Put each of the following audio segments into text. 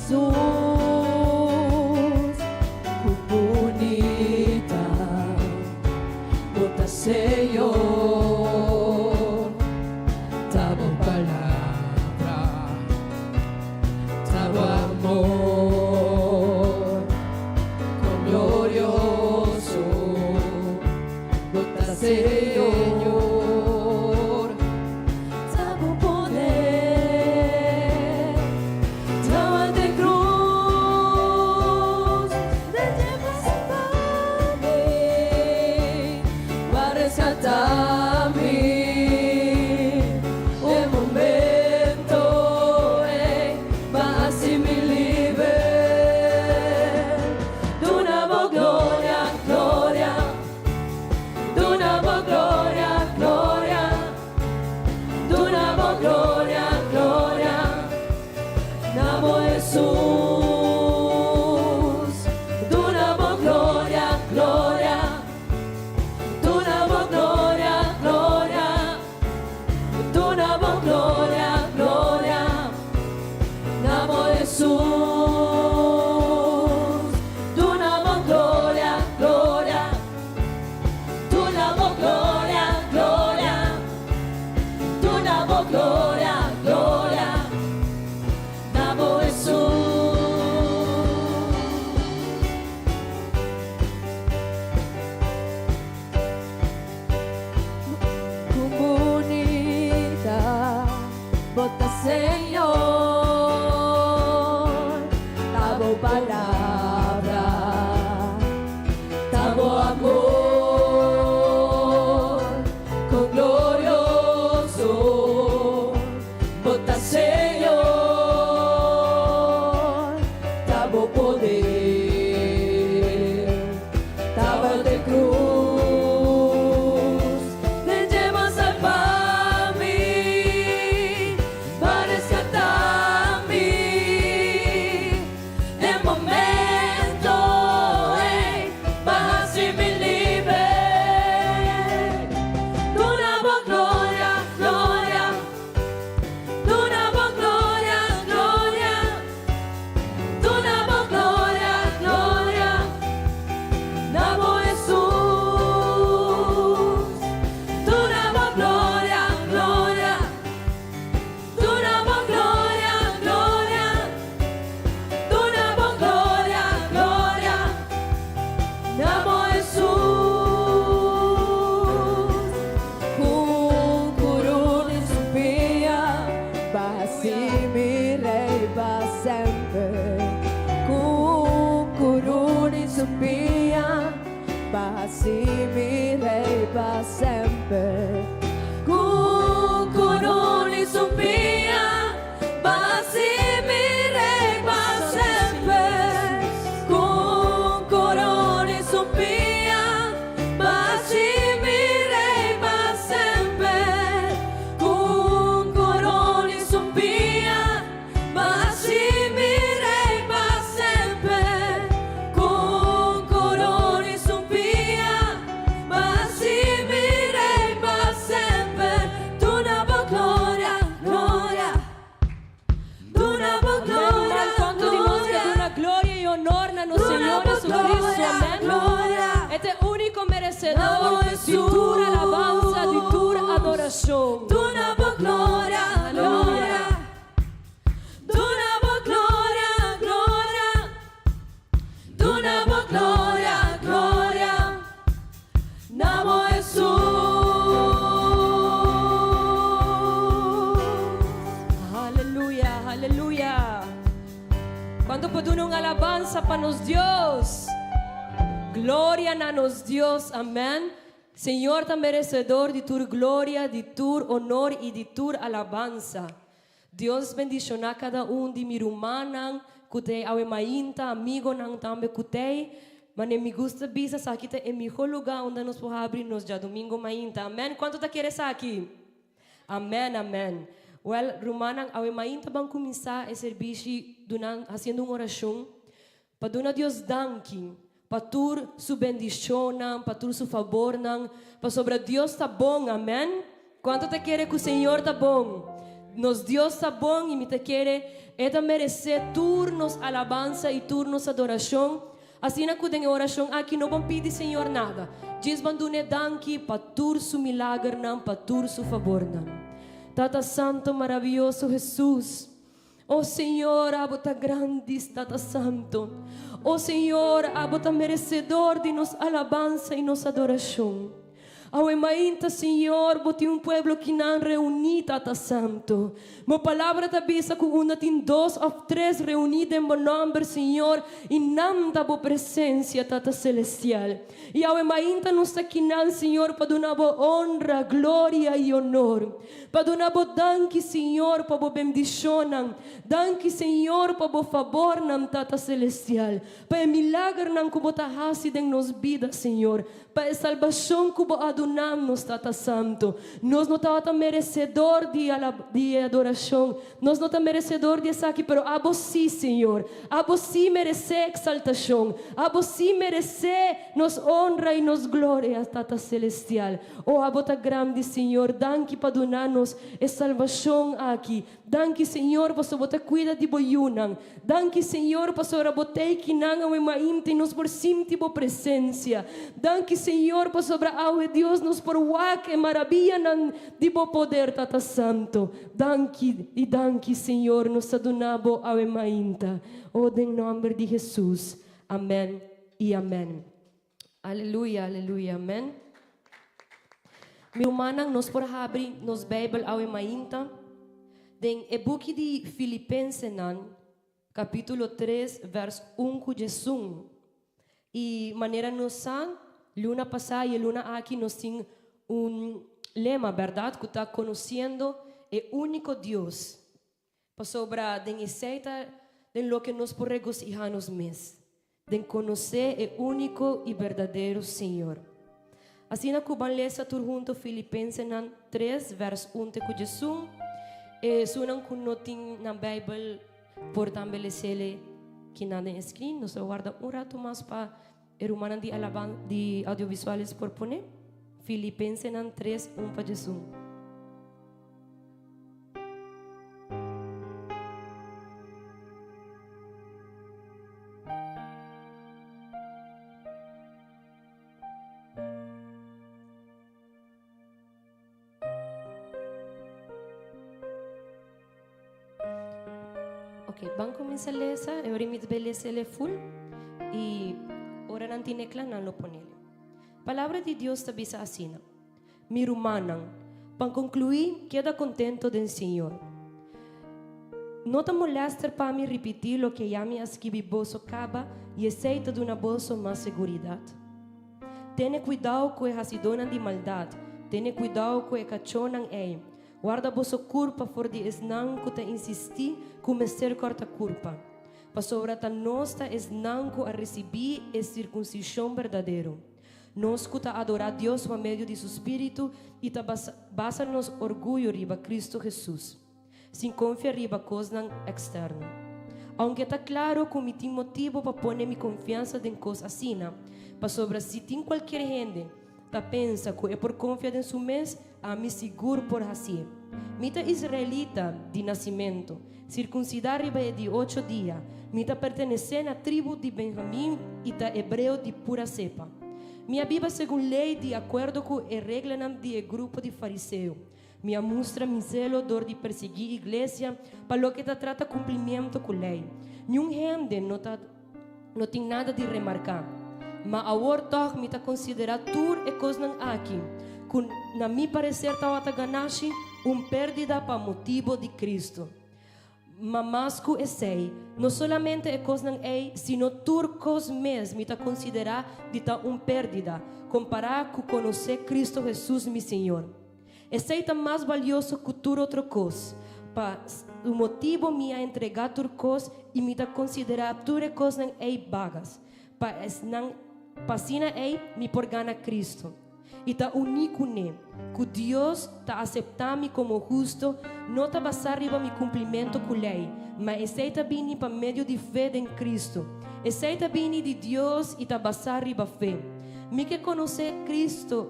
Jesus, Ku bunita Bo ta Señor, Ta Bo palabra, Ta Bo amor, Kon glorioso Bo ta Señor, Ta Bo poder, Tabata cruz, Den dje B'a salba mi, B'a rescata mi, E momento ey, B'a haci mi liber, Duna Bo gloria, gloria, Duna Bo gloria, gloria, Duna Bo gloria, gloria, Na Bo Jesus. Duna Bo gloria, gloria, Duna Bo gloria, gloria, Duna Bo gloria, gloria, Na Bo Jesus. Duna Bo gloria, gloria, Duna Bo gloria, gloria, Duna Bo gloria, gloria, Na Bo Jesus. Ku bunita Bo ta Señor, Ta Bo palabra, Ta Bo amor, Kon glorioso Bo ta Señor, Ta Bo poder, Tabata cruz, Den dje B'a salba mi, B'a rescata mi, E momento ey, B'a haci mi liber, Duna Bo gloria, gloria, Duna Bo gloria, gloria, Duna Bo gloria, gloria, Na Bo Jesus. Duna Bo gloria, gloria, Duna Bo gloria, gloria, Duna Bo gloria, gloria, Na Bo Jesus. Ku corona di sumpiña, B'a haci mi rey pa semper. Ku corona di sumpiña, B'a haci mi rey pa semper. Ku corona di sumpiña, B'a haci mi rey pa semper. Ku corona di sumpiña, B'a haci mi rey pa semper. Ku corona di sumpiña, B'a haci mi rey pa semper. Ku corona di sumpiña, B'a haci mi rey pa semper. Duna Bo gloria, gloria, Duna Bo gloria, Kuantu di nos ke gloria. duna gloria i honor na nos Duna Señor Bo Jesucristo. gloria, Amèn. gloria. E ta úniko meresedor Na Bo di tur alabansa, di tur Jesus. adorashon. Duna Bo gloria, gloria. Duna Bo gloria, gloria. Duna Bo gloria, gloria. Na Bo Jesus. Aleluya, aleluya. Kuantu por duna un alabansa pa nos Dios? Gloria na nos Dios, amèn. Señor ta meresedor di tur gloria, di tur honor i di tur alabansa. Dios bendishoná kada un di mi rumannan, ku t'ei awe mainta, amigunan tambe ku t'ei. Manera mi gusta bisa, esaki ta e mihó lugá unda nos por habri nos djadumingu mainta. Amèn. Kuantu ta kere esaki? Amèn, amèn. Well, rumannan, awe mainta ban kuminsá e servisio hasiendo un orashon pa duna Dios danki pa tur su bendishonnan, pa tur su fabornan, pasobra Dios ta bon, amèn. Kuantu ta kere ku Señor ta bon? Nos Dios ta bon i mi ta kere E ta meresé tur nos alabansa i tur nos adorashon. Asina ku den e orashon aki no ban pidi Señor nada, djis ban dun'E danki pa tur Su milagernan, pa tur Su fabornan. Tata Santo Maravioso Hesus, O Señor, abo ta grandi, Tata Santo. O Señor, abo ta meresedor di nos alabansa i nos adorashon. Awe mainta, Señor, bo tin un pueblo kinan reuní, Tata Santo. Bo palabra ta bisa ku unda tin dos òf tres reuní den bo nòmber, Señor, i nan ta bo presensia, Tata Selestial. I awe mainta nos ta kinan, Señor, pa duna bo honra, gloria i honor. Pa duna bo danki, Señor, pa bo bendishonnan. Danki, Señor, pa bo fabornan, Tata Selestial. Pa e milagernan ku bo ta hasi den nos bida, Señor. Pa e salbashon ku bo a duna nos, Tata Santu. Nos no tabata meresedor di di e adorashon. Nos no ta meresedor di esaki, pero abo sí, Señor. Abo sí meresé eksaltashon. Abo sí meresé nos honra i nos gloria, Tata Selestial. O abo ta grandi, Señor. Danki pa duna nos e salbashon aki. Danki Señor pasobra bo ta cuida di bo yunan. Danki Señor pasobra bo ta aki nan awe mainta y nos por sinti bo presencia. Danki Señor pasobra awe Dios nos por wak e maravillanan di bo poder Tata Santo. Danki y danki Señor nos ta duna bo awe mainta. Oh den nomber di Jesus. Amen y amen. Aleluya, aleluya, amen. Mi rumannan, nos por habri nos Bijbel awe mainta den e buki di Filipensenan, capítulo 3, vers 1 ku 11. I manera nos sa, luna pasá i e luna aki nos tin un lema, bèrdat, ku ta Conociendo e único Dios. Pasobra den esei ta den loke nos por regosihá nos mes, den konosé e úniko i berdadero Señor. Asina ku ban lesa tur hunto Filipensenan tres vèrs un te ku diesun. Esunnan ku no tin nan Beibel por tambe les'ele kinan den e screen. Nos lo warda un ratu mas pa e rumannan di alaban di audiovisuales por pone Filipensenan tres un pa diesun. Ok, ban kuminsá lesa. E ora mi ta bai lesa el e full i ora nan tine kla nan lo ponele. Palabra di Dios ta bisa asina. Mi rumannan, pa konkluí, keda kontento den Señor. No ta molèster pa mi ripití loke ya mi a skibi boso kaba i esei ta duna boso mas seguridat. Tene kuidou ku e hasidónan di maldat, tene kuidou ku e kachónan ei. Warda boso kurpa for di esnan ku ta insistí ku mester kòrta kurpa. Pasobra ta nos ta esnan ku a risibí e sirkunsishon berdadero. Nos ku ta adorá Dios pa medio di su spiritu i ta basa nos orguyo riba Kristu Hesus, sin konfia riba kosnan eksterno. Ounke ta klaro ku mi tin motibu pa pone mi konfiansa den kos asina, pasobra si tin kualkier hende ta pensa ku e por konfia den su mes, ami sigur por hasié. Mi ta israelita di nasimentu, sirkunsidá riba e di ocho dia. Mi ta pertenesé na tribu di Benhamin i ta hebreo di pura sepa. Mi a biba segun lei di akuerdo ku e reglanan di e grupo di fariseo. Mi a mustra mi zelo dor di persiguí iglesia pa loke ta trata kumplimiento ku lei. Niun hende no ta no tin nada di remarká. Ma awor tòg mi ta konsiderá tur e kosnan aki, ku na mi pareser tabata ganashi, un pèrdida pa motibu di Kristu. Ma mas ku esei, no solamente e kosnan ei, sino tur kos mes mi ta konsiderá di ta un pèrdida, kompará ku konosé Kristu Hesus mi Señor. Esei ta mas balioso ku tur otro kos. Pa su motibu mi a entregá tur kos i mi ta konsiderá tur e kosnan ei bagas, pa esnan pa asina ei mi por gana Kristu i ta uní kuné. Ku Dios ta aseptá mi komo hustu no ta basá riba mi kumplimentu ku lei, ma esei ta bini pa medio di fe den Kristu. Esei ta bini di Dios i ta basá riba fe. Mi ke konosé Kristu.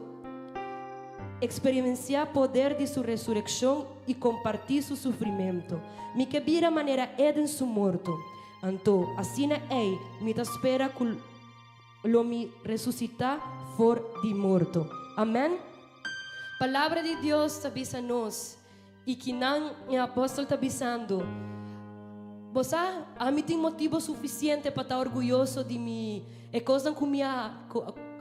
eksperensiá poder di su resurekshon i kompartí su sufrimentu. Mi ke bira manera e den su morto. Anto, asina ei, mi ta spera ku lo mi resusitá for di morto. Amèn. Palabra di Dios ta bisa nos, i kinan e apòstel ta bisando, Bo sa, ami tin motibu sufisiente pa ta orguyoso di mi e kosnan ku mi a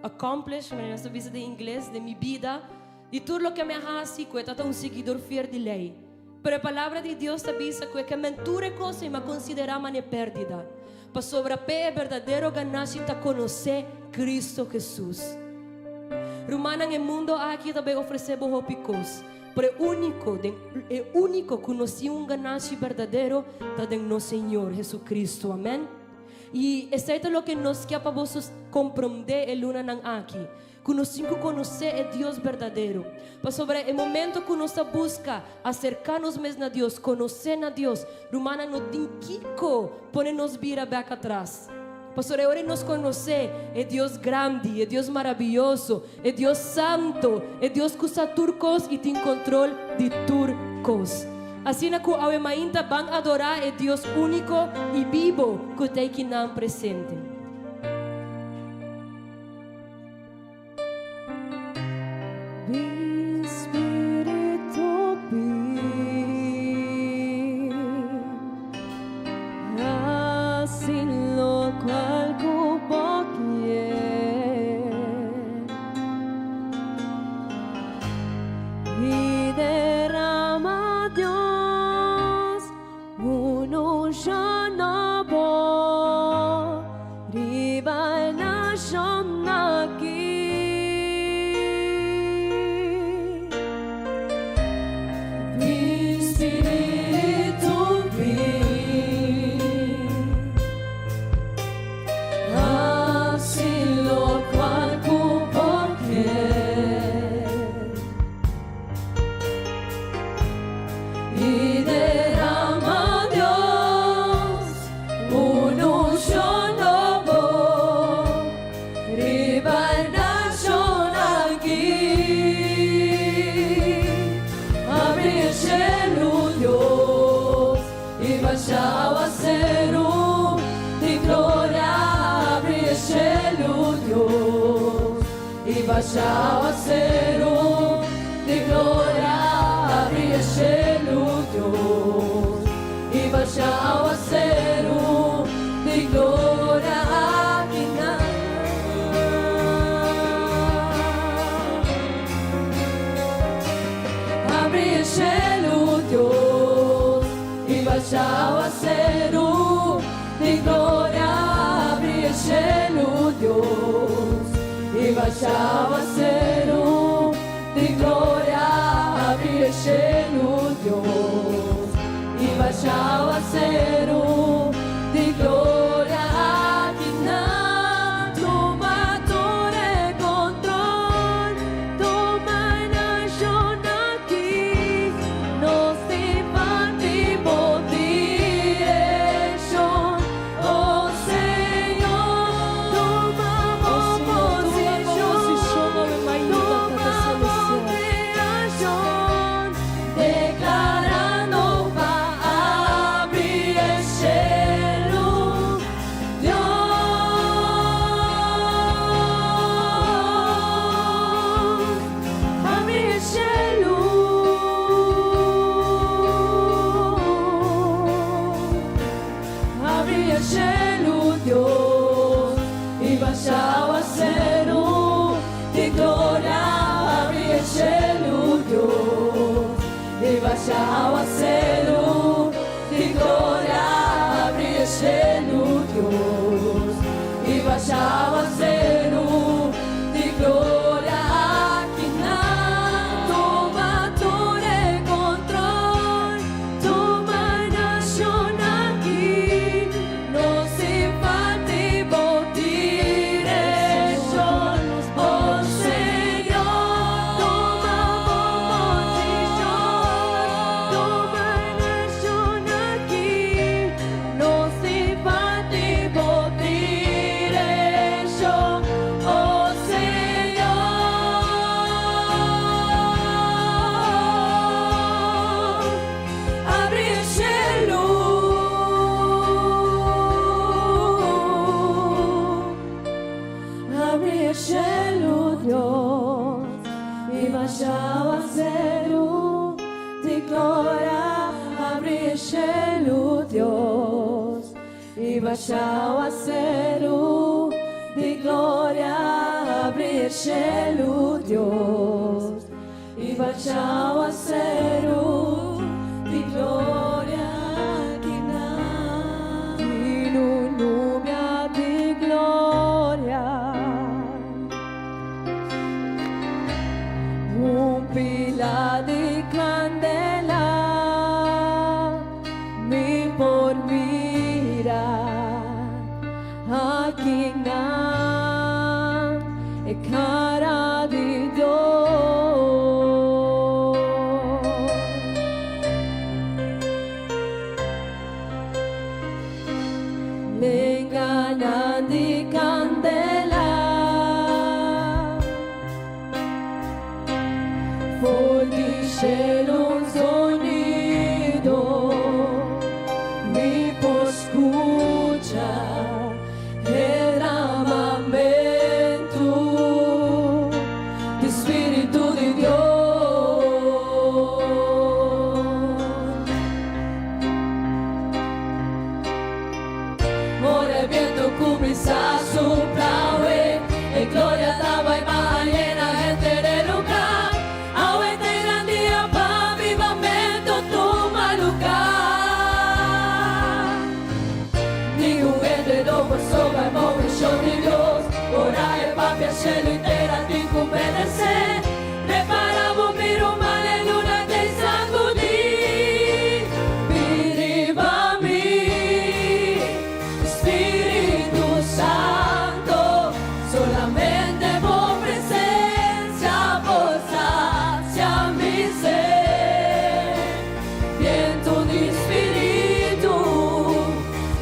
accomplish, manera nos ta bisa den ingles, den mi bida, di tur loke mi a hasi, ku e ta ta un siguidor fiel di lei. Pero e Palabra di Dios ta bisa ku e ke men tur e kos ei m'a konsiderá manera pèrdida, pasobra p'e e berdadero ganashi ta konosé Kristu Hesus. Rumannan, e mundo aki ta bai ofresé bo hopi kos, pero e úniko den e úniko ku nos tin un ganashi berdadero ta den nos Señor Hesukristu. Amèn. I esei ta loke nos ke pa boso komprondé e lunanan aki, ku nos tin ku konosé e Dios berdadero. Pasobra e momento ku nos ta buska aserká nos mes na Dios, konosé na Dios, rumannan, no tin kiko pone nos bira bèk atras. Pasobra e ora nos konosé e Dios grandi, e Dios maravioso, e Dios santo, e Dios ku sa tur kos i tin kontrol di tur kos. Asina ku awe mainta ban adorá e Dios úniko i bibo ku ta eikinan presente. Bin Spiritu bin, hasi lokual ku bo kier i derama Dios un unshon nobo riba e nashon aki. Bin Spiritu bin, hasi lokual ku bo kier. I derama Dios un unshon nobo riba e nashon aki. Abri e shelu, Dios, i basha awaseru di gloria. Abri e shelu, Dios, i basha awaseru di gloria. Abri e shelu, Dios, i basha awaseru di gloria akinan. Abri e shelu, Dios, i basha awaseru di gloria. Abri e shelu, Dios, i basha awaseru di gloria. Abri e shelu, Dios, i basha awaseru di gloria akinan. Tuma tur e control, tuma e nashon aki, nos tin falta bo direkshon. Oh Señor, tuma bo posishon, tuma bo kreashon, deklarando pa abri e shelu, Dios, abri e shelu. Abri e shelu, Dios, i basha awaseru di gloria. Abri e shelu, Dios, i Basha awaseru di gloria habri e shelu Dios I basha awaseru di gloria akinan Tin un nubia di gloria Un pila di kandela Mi por mira akinan e kara di Dios. Lenganan di kandela For di shelu un zonido Mi por skucha e dramamentu di Spiritu di Dios. Ora e bientu kuminsá supla awe, e gloria ta bai baha yena henter e lugá. Awe ta e gran dia pa avivamentu tuma lugá. Ningun hende no por stroba e moveshon di Dios. Ora e papia shelu i tera tin ku obedesé. Prepara bo mi ruman e luna t'ei sacudí. Bin riba mi, Spiritu Santo, solamente bo presencia por sacia mi sed. Bientu di Spiritu,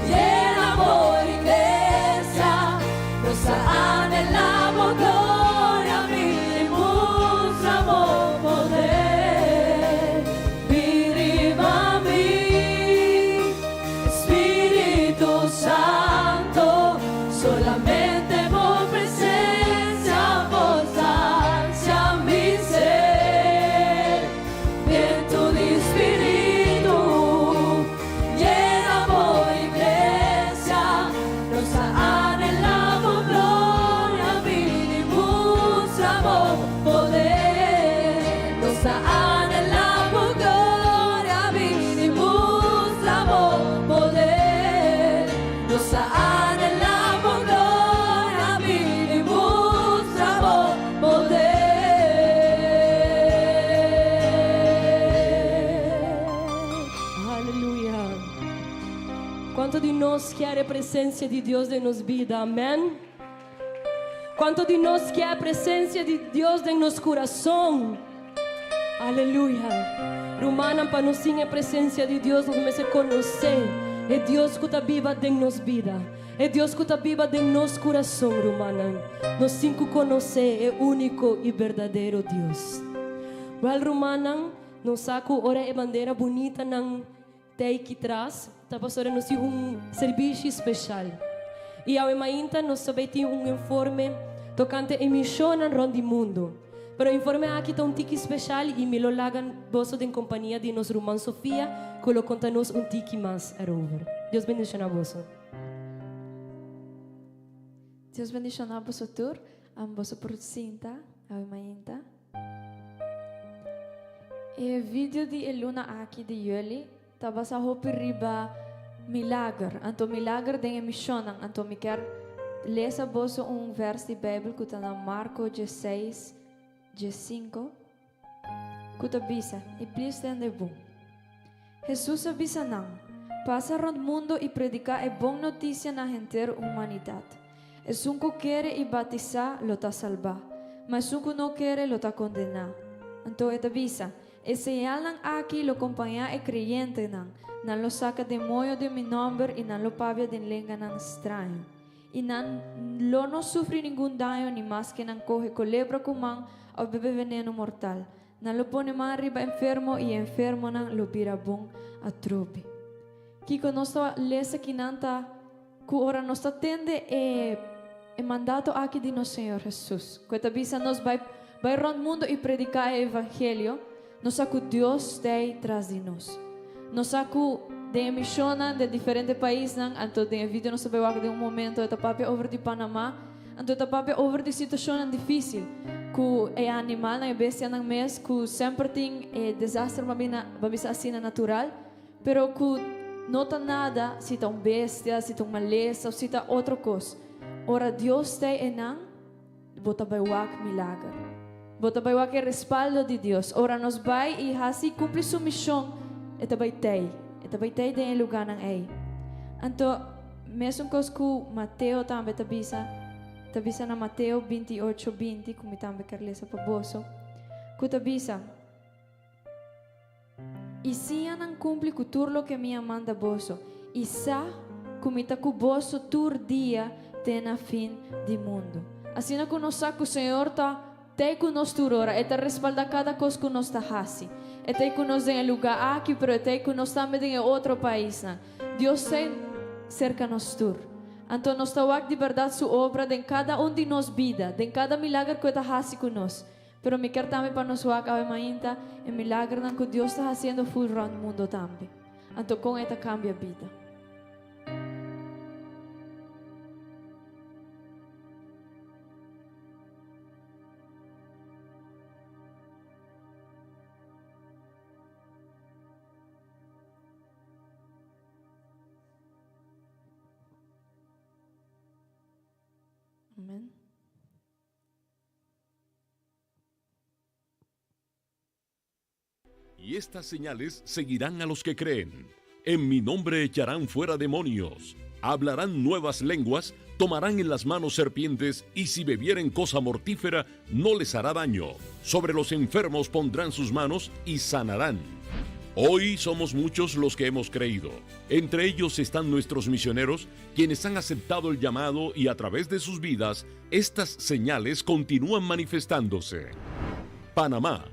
yena bo iglesia, nos ta anhelá bo gloria, bin i mustra bo poder. Bin riba mi, Spiritu Santo, solamente bo presencia por sacia mi sed. Bientu di Spiritu, yena bo iglesia, nos ta anhelá bo gloria, bin i mustra bo poder. Nos ta anhelá bo gloria, bin i mustra bo poder. Nos ta anhelá bo gloria, bin i mustra bo poder. Aleluya. Kuantu di nos kier e presensia di Dios den nos bida? Amèn. Kuantu di nos kier e presensia di Dios den nos kurason? Aleluya. Rumannan, pa nos tin e presensia di Dios, nos mester konosé e Dios ku ta biba den nos bida, e Dios ku ta biba den nos kurason, rumannan. Nos tin ku konosé e úniko i berdadero Dios. Wèl, rumannan, nos sa ku ora e bandera bunitanan T'ei ki tras ta pasobra nos tin un serbishi speshal. I awe mainta nos ta bai tin un informe tokante e mishonnan rònt di mundu. Pero e informe aki ta un tiki speshal i mi lo laga boso den kompania di nos ruman Sofia ku lo konta nos un tiki mas erover. Dios bendishoná boso. Dios bendishoná boso tur. Boso por sinta awe mainta. E video di e luna aki di juli ta basa hopi riba milager, anto milager den e mishonnan. Anto mi kier lesa boso un vers di Bijbel ku ta na Marko diesseis, diessinko, ku ta bisa, i plis tende bon. Hesus a bisa nan, Pasa rònt mundu i prediká e bon notisia na henter humanidat. Esun ku kere i batisá lo ta salbá, ma esun ku no kere lo ta kondená. Anto e ta bisa, E señalnan aki lo kompañá e kreyentenan, nan lo saka demoño den mi nòmber i nan lo papia den lenganan straño. I nan lo no sufri ningun daño ni maske nan kohe kolebra ku man òf bebe veneno mortal. Nan lo pone man riba enfermo i e enfermonan lo bira bon atrobe. Kiko nos ta lesa kinan ta ku ora nos ta tende e e mandato aki di nos Señor Hesus, ku e ta bisa nos bai bai rònt mundu i prediká e evangelio, nos sa ku Dios t'ei tras di nos. Nos sa ku. Den e mishonnan den diferente paisnan, anto den e video nos ta bai wak den un momento e ta papia over di Panama, anto e ta papia over di situashonnan difisil ku e animalnan, e bestianan mes ku semper tin e desaster ban bisa asina natural, pero ku no ta nada si ta un bestia, si ta un malesa of si ta otro kos. Ora Dios ta einan, Bo ta bai wak milager. Bo ta bai wak e respaldo di Dios. Ora nos bai i hasi i kumpli su mishon, e ta bai tei. E ta bai tei den e lugánan ei. Anto, mesun kos ku Mateo tambe ta bisa, ta bisa na Mateo 28, 20, ku mi tambe ker lesa pa boso, ku ta bisa, I siña nan kumpli ku tur loke mi a manda boso, i sa ku mi ta ku boso tur dia te na fin di mundu. Asina ku nos sa ku Señor ta t'ei ku nos tur ora, e ta respaldá kada kos ku nos ta hasi. E t'ei ku nos den e lugá aki, pero e t'ei ku nos tambe den e otro paisnan. Dios t'ei serka nos tur. Anto nos ta wak di bèrdat su obra den kada un di nos bida, den kada milager ku e ta hasi ku nos. Pero mi kier tambe pa nos wak awe mainta e milagernan ku Dios ta hasiendo ful rònt mundo tambe. Anto kon e ta kambia bida. Amen. Y estas señales seguirán a los que creen. En mi nombre echarán fuera demonios, hablarán nuevas lenguas, tomarán en las manos serpientes, y si bebieren cosa mortífera, no les hará daño. Sobre los enfermos pondrán sus manos y sanarán. Hoy somos muchos los que hemos creído. Entre ellos están nuestros misioneros, quienes han aceptado el llamado y a través de sus vidas estas señales continúan manifestándose. Panamá.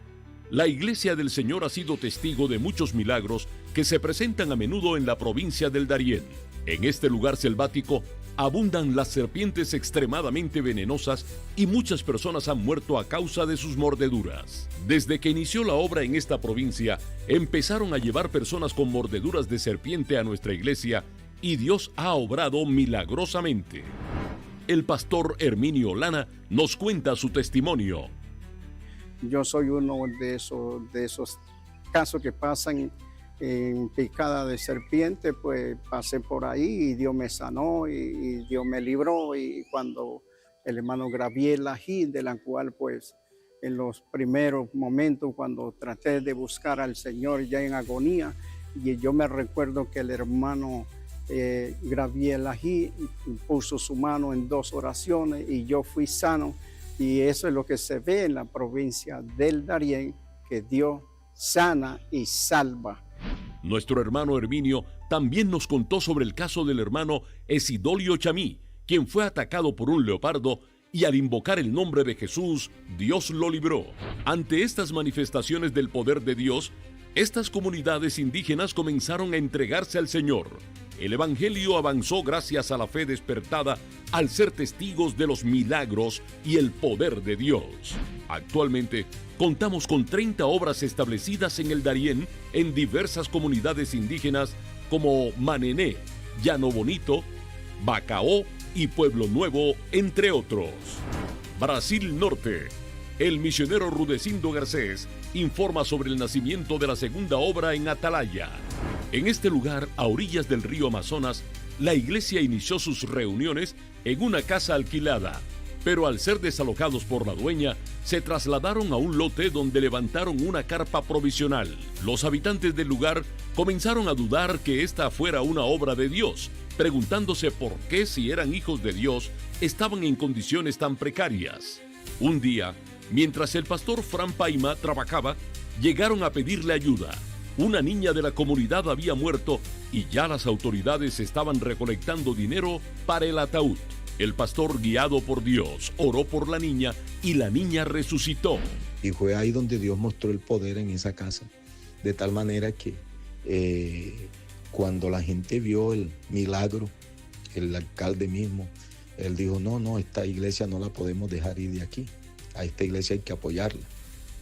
La Iglesia del Señor ha sido testigo de muchos milagros que se presentan a menudo en la provincia del Darién. En este lugar selvático abundan las serpientes extremadamente venenosas y muchas personas han muerto a causa de sus mordeduras. Desde que inició la obra en esta provincia, empezaron a llevar personas con mordeduras de serpiente a nuestra iglesia y Dios ha obrado milagrosamente. El pastor Herminio Lana nos cuenta su testimonio. Yo soy uno de esos, de esos casos que pasan en picada de serpiente, pues pasé por ahí y Dios me sanó y, Dios me libró. Y cuando el hermano Graviela Gil, de la cual pues en los primeros momentos cuando traté de buscar al Señor ya en agonía, y yo me recuerdo que el hermano eh, Graviel Ají puso su mano en dos oraciones y yo fui sano. Y eso es lo que se ve en la provincia del Darién, que Dios sana y salva. Nuestro hermano Herminio también nos contó sobre el caso del hermano Esidolio Chamí, quien fue atacado por un leopardo y al invocar el nombre de Jesús, Dios lo libró. Ante estas manifestaciones del poder de Dios, estas comunidades indígenas comenzaron a entregarse al Señor. El Evangelio avanzó gracias a la fe despertada al ser testigos de los milagros y el poder de Dios. Actualmente, contamos con 30 obras establecidas en el Darién en diversas comunidades indígenas como Manené, Llano Bonito, Bacaó y Pueblo Nuevo, entre otros. Brasil Norte. El misionero Rudecindo Garcés informa sobre el nacimiento de la segunda obra en Atalaya. En este lugar, a orillas del río Amazonas, la iglesia inició sus reuniones en una casa alquilada, pero al ser desalojados por la dueña, se trasladaron a un lote donde levantaron una carpa provisional. Los habitantes del lugar comenzaron a dudar que esta fuera una obra de Dios, preguntándose por qué si eran hijos de Dios estaban en condiciones tan precarias. Un día, mientras el pastor Fran Paima trabajaba, llegaron a pedirle ayuda. Una niña de la comunidad había muerto y ya las autoridades estaban recolectando dinero para el ataúd. El pastor, guiado por Dios, oró por la niña y la niña resucitó. Y fue ahí donde Dios mostró el poder en esa casa, de tal manera que eh, cuando la gente vio el milagro, el alcalde mismo, él dijo, no, no, esta iglesia no la podemos dejar ir de aquí, a esta iglesia hay que apoyarla.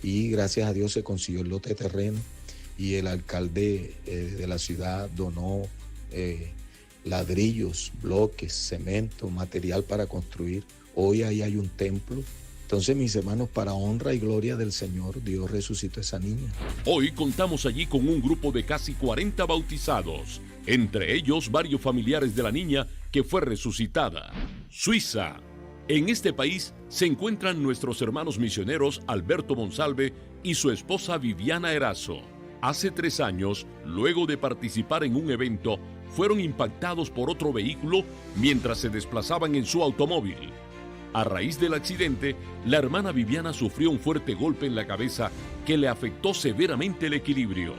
Y gracias a Dios se consiguió el lote de terreno. Y el alcalde eh, de la ciudad donó eh, ladrillos, bloques, cemento, material para construir. Hoy ahí hay un templo. Entonces, mis hermanos, para honra y gloria del Señor, Dios resucitó a esa niña. Hoy contamos allí con un grupo de casi 40 bautizados, entre ellos varios familiares de la niña que fue resucitada. Suiza. En este país se encuentran nuestros hermanos misioneros Alberto Monsalve y su esposa Viviana Erazo. Hace tres años, luego de participar en un evento, fueron impactados por otro vehículo mientras se desplazaban en su automóvil. A raíz del accidente, la hermana Viviana sufrió un fuerte golpe en la cabeza que le afectó severamente el equilibrio.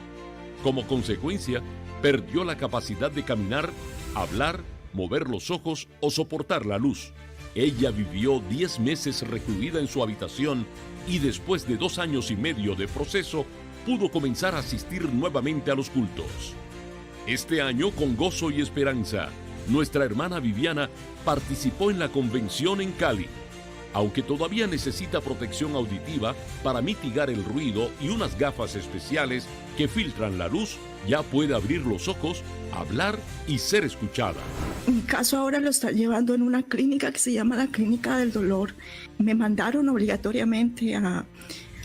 Como consecuencia, perdió la capacidad de caminar, hablar, mover los ojos o soportar la luz. Ella vivió 10 meses recluida en su habitación y después de dos años y medio de proceso, pudo comenzar a asistir nuevamente a los cultos. Este año, con gozo y esperanza, nuestra hermana Viviana participó en la convención en Cali. Aunque todavía necesita protección auditiva para mitigar el ruido y unas gafas especiales que filtran la luz, ya puede abrir los ojos, hablar y ser escuchada. Mi caso ahora lo está llevando en una clínica que se llama la Clínica del Dolor. Me mandaron obligatoriamente a,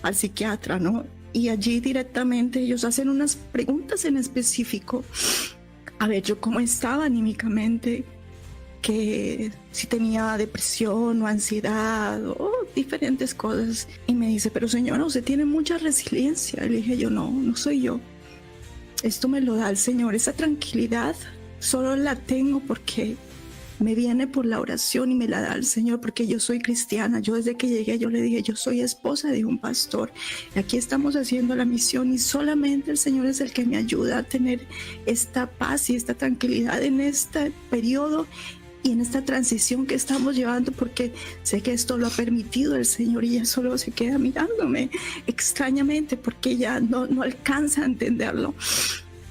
al psiquiatra, ¿no? Y allí directamente ellos hacen unas preguntas en específico. A ver, yo cómo estaba anímicamente, que si tenía depresión o ansiedad o diferentes cosas. Y me dice, pero señora, usted tiene mucha resiliencia. Y le dije yo, no, no soy yo. Esto me lo da el Señor, esa tranquilidad solo la tengo porque me viene por la oración y me la da el Señor porque yo soy cristiana. Yo desde que llegué yo le dije, yo soy esposa de un pastor. Y aquí estamos haciendo la misión y solamente el Señor es el que me ayuda a tener esta paz y esta tranquilidad en este periodo y en esta transición que estamos llevando porque sé que esto lo ha permitido el Señor y ya solo se queda mirándome extrañamente porque ya no, no alcanza a entenderlo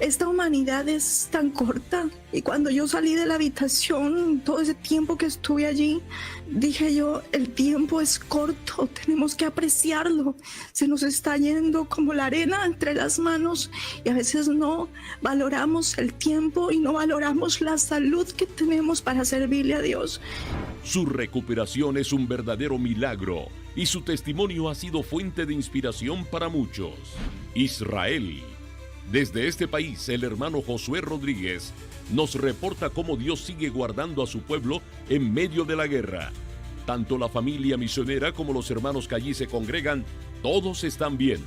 esta humanidad es tan corta. Y cuando yo salí de la habitación, todo ese tiempo que estuve allí, dije yo, el tiempo es corto, tenemos que apreciarlo. Se nos está yendo como la arena entre las manos y a veces no valoramos el tiempo y no valoramos la salud que tenemos para servirle a Dios. Su recuperación es un verdadero milagro y su testimonio ha sido fuente de inspiración para muchos. Israel. Desde este país, el hermano Josué Rodríguez nos reporta cómo Dios sigue guardando a su pueblo en medio de la guerra. Tanto la familia misionera como los hermanos que allí se congregan, todos están bien.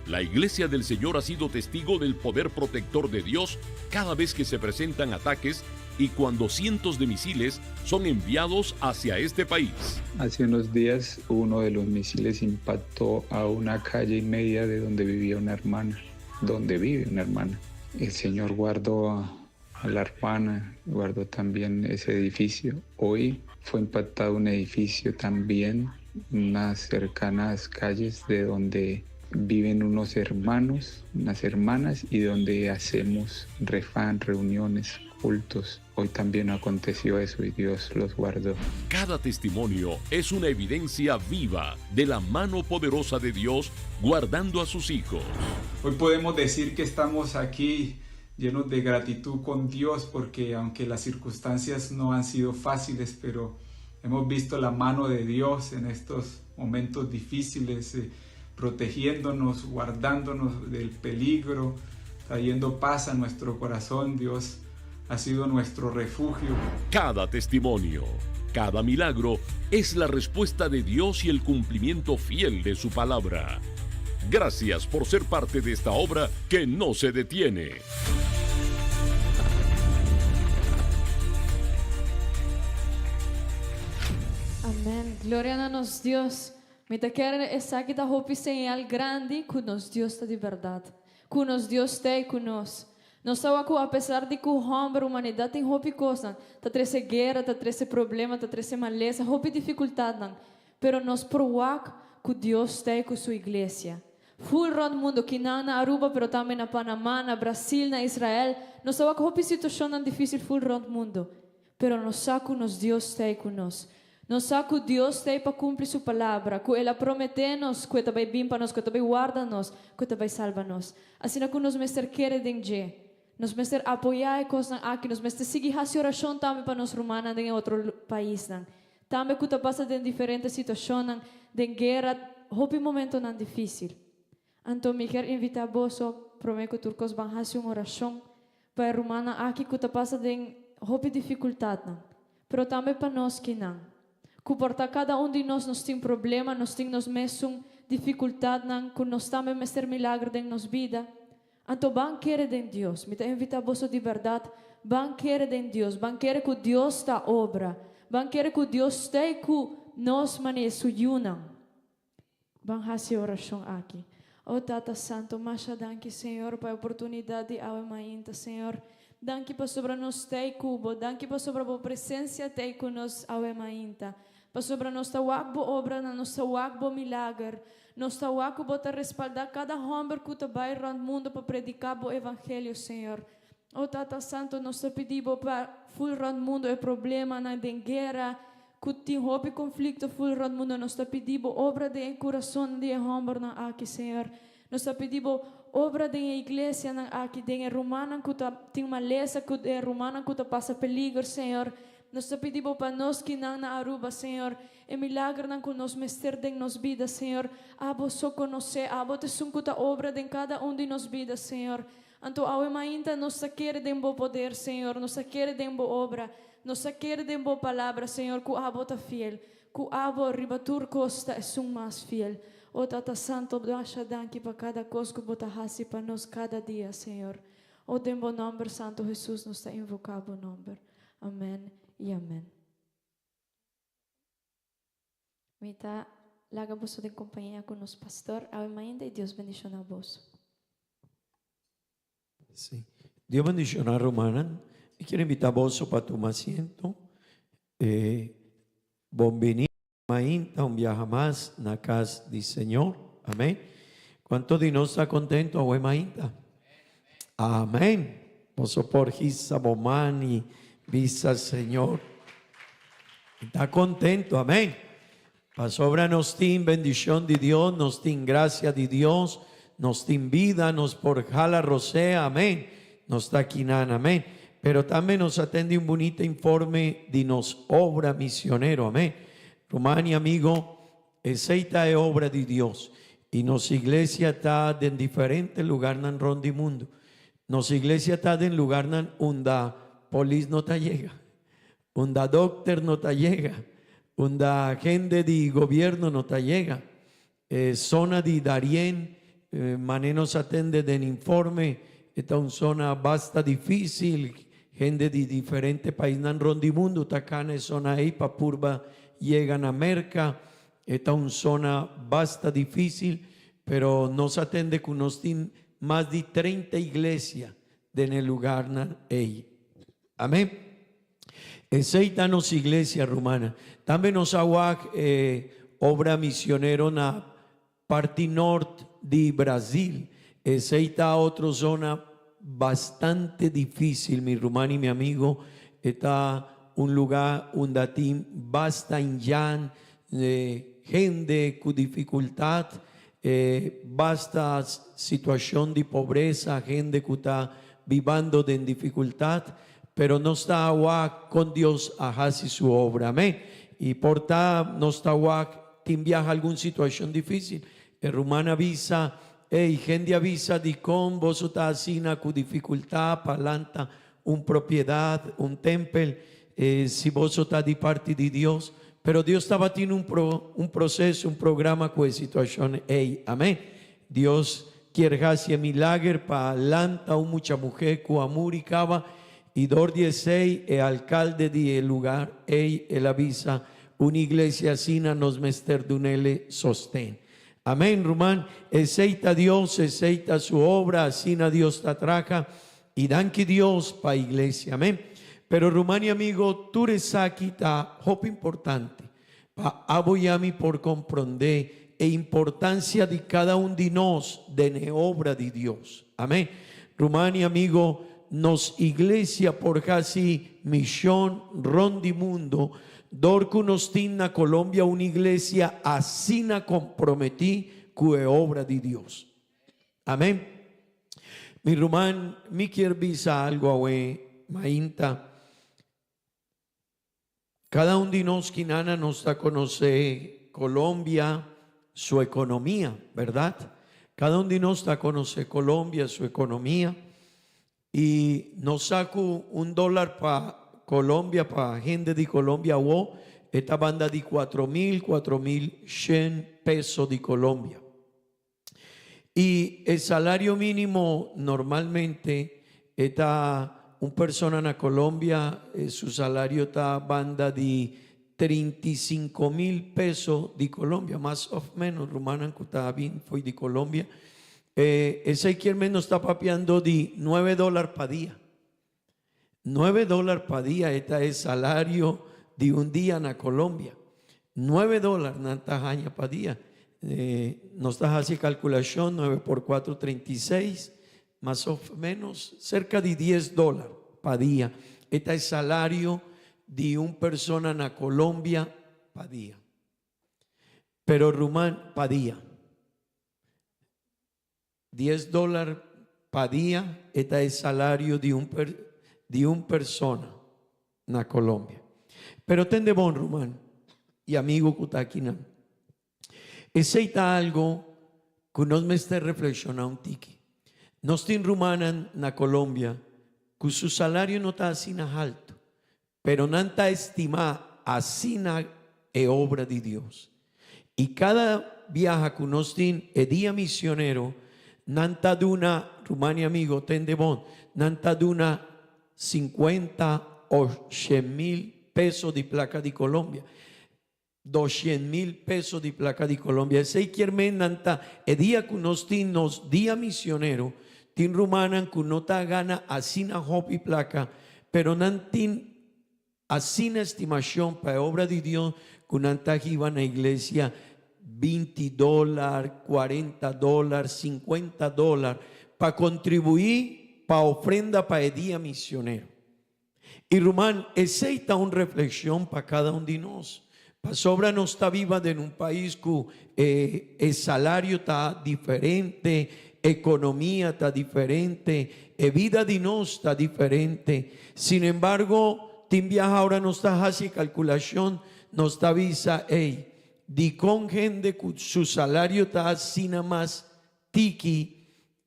La iglesia del Señor ha sido testigo del poder protector de Dios cada vez que se presentan ataques y cuando cientos de misiles son enviados hacia este país. Hace unos días uno de los misiles impactó a una calle y media de donde vivía una hermana, donde vive una hermana. El Señor guardó a, a la hermana, guardó también ese edificio. Hoy fue impactado un edificio también, unas cercanas calles de donde viven unos hermanos, unas hermanas y donde hacemos refán, reuniones, cultos. Hoy también aconteció eso y Dios los guardó. Cada testimonio es una evidencia viva de la mano poderosa de Dios guardando a sus hijos. Hoy podemos decir que estamos aquí llenos de gratitud con Dios porque aunque las circunstancias no han sido fáciles, pero hemos visto la mano de Dios en estos momentos difíciles, eh, protegiéndonos, guardándonos del peligro, trayendo paz a nuestro corazón. Dios ha sido nuestro refugio. Cada testimonio, cada milagro es la respuesta de Dios y el cumplimiento fiel de su palabra. Gracias por ser parte de esta obra que no se detiene. Amèn. Gloria na nos Dios. Mi ta kere esaki ta hopi señal grandi ku nos Dios ta di bèrdat. Ku nos Dios t'ei ku nos. Nos sa ku apesar di ku hòmber, humanidat tin hopi kosnan, ta trese guera, ta trese problema, ta trese malesa, hopi difikultatnan, pero nos por wak ku Dios t'ei ku su iglesia. Full rònt mundu, kinan na Aruba, pero tambe na Panamá, na Brasil, na Israel, nos sa wak hopi situashonnan difísil full rònt mundu. Pero nos sa ku nos Dios t'ei ku nos. Nos sa ku Dios ta ei pa kumpli su palabra, ku el a prometé nos ku e ta bai bin pa nos, ku e ta bai warda nos, ku e ta bai salba nos. Asina ku nos mester kere den dje. Nos mester apoyá e kosnan aki. Nos mester sigui hasi orashon tambe pa nos rumannan den e otro paisnan. Tambe ku ta pasa den diferente situashonnan, den guera, hopi momentonan difísil. Anto mi kier invitá boso, promé ku tur kos ban hasi un orashon pa e rumannan aki ku ta pasa den hopi difikultatnan, pero tambe pa nos kinan. Ku por ta kada un di nos nos tin problema, nos tin nos mesun difikultatnan ku nos tambe mester milager den nos bida. Anto ban kere den Dios. Mi ta invitá boso di bèrdat, ban kere den Dios, ban kere ku Dios ta obra, ban kere ku Dios ta ei ku nos manera su yunan. Ban hasi e orashon aki. O Tata Santo, masha danki, Señor, pa e oportunidat di awe mainta, Señor. Danki pasobra nos ta ei ku Bo. Danki pasobra Bo presensia ta ei ku nos awe mainta. Pasobra nos ta wak Bo obranan, nos ta wak Bo milager. Nos ta wak ku Bo ta respaldá kada hòmber ku ta bai rònt mundu pa prediká Bo evangelio, Señor. O Tata Santo, nos ta pidi Bo pa ful rònt mundu e problemanan den guera, Ku tin hopi konflikto ful rònt mundu, nos ta pidi Bo obra den e kurason di e hòmbernan aki, Señor. Nos ta pidi Bo obra den e iglesianan aki, den e rumannan ku ta tin malesa, ku e rumannan ku ta pasa peliger, Señor. Nos ta pidi Bo pa nos kinan na Aruba, Señor, e milagernan ku nos mester den nos bida, Señor. Abo so konosé, Abo ta esun ku ta obra den kada un di nos bida, Señor. Anto awe mainta nos ta kere den Bo poder, Señor, nos ta kere den Bo obra, nos ta kere den Bo palabra, Señor, ku Abo ta fiel, ku Abo riba tur kos ta esun mas fiel. O Tata Santo, masha danki pa kada kos ku Bo ta hasi pa nos kada dia, Señor. O den Bo nomber Santo Jesus nos ta invoká Bo nomber. Amen i amen. Mi ta laga boso den compañia cu nos pastor awe mainta y Dios bendiciona boso. Sí. Dios bendiciona rumannan. Mi kier invita boso pa tuma asiento. Eh, bon bini mainta un biaha mas na cas di Señor. Amén. Cuanto di nos ta contento awe mainta? Amén. Boso por hisa bo man y bisa Señor. Ta contento, amén. Pasobra nos tin bendicion di Dios, nos tin gracia di Dios, nos tin vida, nos por jala rosea, amén. Nos ta kinan, amén. Pero tambe nos a tende un bunita informe di nos obra misionero, amén. Ruman y amigo, Esey ta e obra di Dios. Y nos iglesia ta den diferente lugarnan rond di mundo. Nos iglesia ta den lugarnan unda polis no ta yega, unda dokter no ta yega, unda hende di gobierno no ta yega. E zona di Darien, mane nos a tende den informe, e ta un zona basta dificil, Hende di diferente paisnan rond di mundu ta kana e zona ei pa purba yega na Merka. E ta un zona basta difísil, pero nos a tende ku nos tin mas di treinta iglesia den e lugarnan ei. Amén. Esei ta nos iglesia, rumannan. Tambe nos a wak e obra misionero na Parti nort di Brasil, esey ta otro zona bastante dificil mi ruman y mi amigo, e ta un lugar unda tin basta injan, hende cu dificultad, basta situacion di pobreza, hende cu ta bibando den dificultad, pero nos ta wak con Dios a haci su obra, amen, y por ta nos ta wak Tin biaha algun situashon difísil. E ruman a bisa, Ey, hende a bisa dikon boso ta asina ku difikultá pa lanta un propiedat, un tempel, si boso ta di parti di Dios. Pero Dios tabatin un un proseso, un programa ku e situashon ey. Amén. Dios kier hasi e milager pa lanta un mucha muhé ku a muri kaba I dor di esei e alkalde di e lugar ei el a bisa, Un iglesia asina nos mester dunele sosten. Amen, ruman, esei ta Dios, esei ta su obra, asina Dios ta traha, i danki Dios pa iglesia. Amen. Pero ruman i amigo, tur esaki ta hopi importante pa abo i ami por komprondé e importansia di kada un di nos den e obra di Dios. Amén. Ruman i amigo, nos iglesia por hasi mishon rond di mundo. Dor ku nos tin na Colombia un iglesia asina komprometí ku e obra di Dios. Amén. Mi ruman, mi kier bisa algu awe mainta. Kada un di nos kinana nos ta konosé Colombia su ekonomia, bèrdat? Kada un di nos ta konosé Colombia su ekonomia i nos sa ku un dòlar pa Colombia, pa hende di Colombia awó e ta banda di 4000, 4100 peso di Colombia. I e salario mínimo normalmente e ta un persona na Colombia su salario ta banda di 35.000 peso di Colombia, mas of menos, rumannan ku ta bin fo'i di Colombia. Esei kier men nos ta papiando di nuebe dòlar pa dia. Nuebe dòlar pa dia e ta e salario di un dia na Colombia. Nuebe dòlar nan ta haña pa dia. Nos ta hasi e kalkulashon, nuebe por kuatro 36, mas òf ménos serka di dies dòlar pa dia e ta e salario di un persona na Colombia pa dia. Pero ruman, pa dia. Dies dòlar pa dia e ta e salario di un di un persona na Colombia. Pero tende bon ruman y amigo cu ta akinan. Esey ta algo cu nos mester reflexiona un tiki. Nos tin rumannan na Colombia cu su salario no ta asina halto, Pero nan ta estimá asina e obra di Dios. I kada biaha ku nos tin e dia misionero, nan ta duna, ruman i amigo, tende bon, nan ta duna sinkuenta o 100.000 peso di plaka di Colombia. 200.000 peso di plaka di Colombia. Esei kier men nan ta e dia ku nos tin nos dia misionero, tin rumannan ku no ta gana asina hopi plaka, pero nan tin asina estimashon pa e obra di Dios ku nan ta hiba na iglesia 20 dòlar, 40 dòlar, 50 dòlar pa kontribuí pa ofrenda pa e dia misionero. I ruman, esei ta un reflexion pa cada un di nos. Pasobra nos ta biba den un pais cu e e salario ta diferente, economia ta diferente, e bida di nos ta diferente. Sin embargo, tin biaha ora nos ta haci e calculacion, nos ta bisa, ey, dicon hende cu su salario ta asina mas tiki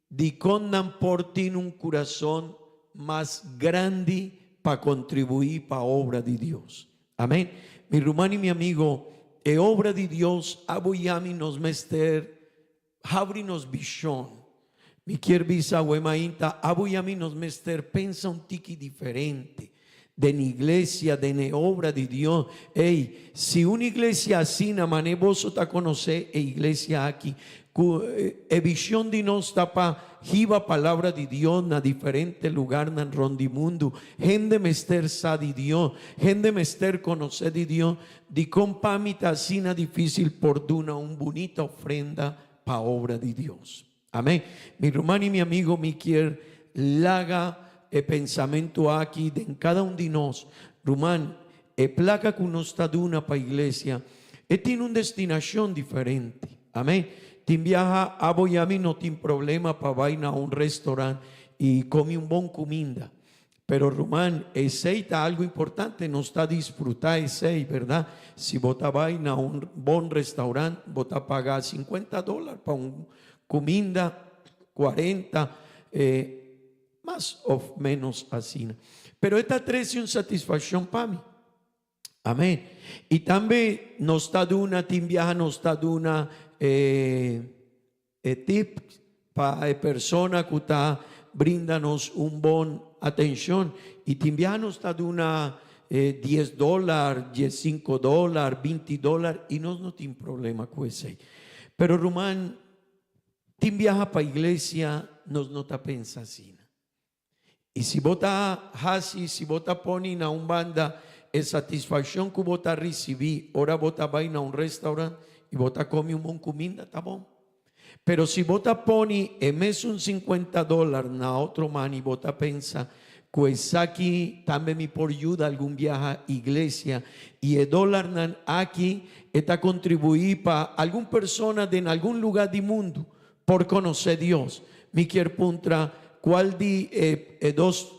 Dikon nan por tin un kurason mas grandi pa kontribuí pa obra di Dios? Amen. Mi ruman i mi amigo, e obra di Dios abo i ami nos mester habri nos bishon. Mi kier bisa awe mainta, abo i ami nos mester pensa un tiki diferente den iglesia, den e obra di Dios. Ey, si un iglesia asina, mane boso ta conoce e iglesia aki, cu e vision di nos ta pa hiba palabra di Dios na diferente lugarnan rond di mundu. Hende mester sa di Dios, hende mester conoce di Dios. Dicon pa mi ta asina dificil por duna un bunita ofrenda pa obra di Dios? Amén. Mi ruman i mi amigo, mi kier laga e pensamentu aki den kada un di nos. Ruman, e plaka ku nos ta duna pa iglesia, e tin un destinashon diferente. Amén. Tin biaha abo i ami no tin problema pa bai na un restaurant i komi un bon kuminda. Pero ruman, esei ta algu importante, nos ta disfrutá esei, berdad? Si bo ta bai na un bon restaurant, bo ta paga 50 dólar pa un kuminda, 40, mas òf ménos asina. Pero e ta trese un satisfakshon pa mi. Amén. I tambe nos ta duna, tin biaha nos ta duna e e tip pa e persona ku ta brinda nos un bon atenshon. I tin biaha nos ta duna e dies dòlar, 15 dòlar, 20 dòlar i nos no tin problema ku esei. Pero ruman, tin biaha pa iglesia nos no ta pensa asina. I si bo ta hasi, si bo ta pone na un banda e satisfakshon ku bo ta risibí ora bo ta bai na un restaurant i bo ta komi un bon kuminda, ta bon. Pero si bo ta pone e mesun 50 dòlar na otro man i bo ta pensa. Ku esaki tambe mi por yuda algun biaha iglesia i e dólarnan aki e ta kontribuí pa algun persona den algun lugá di mundu por konosé Dios. Mi kier puntra kual di e e dos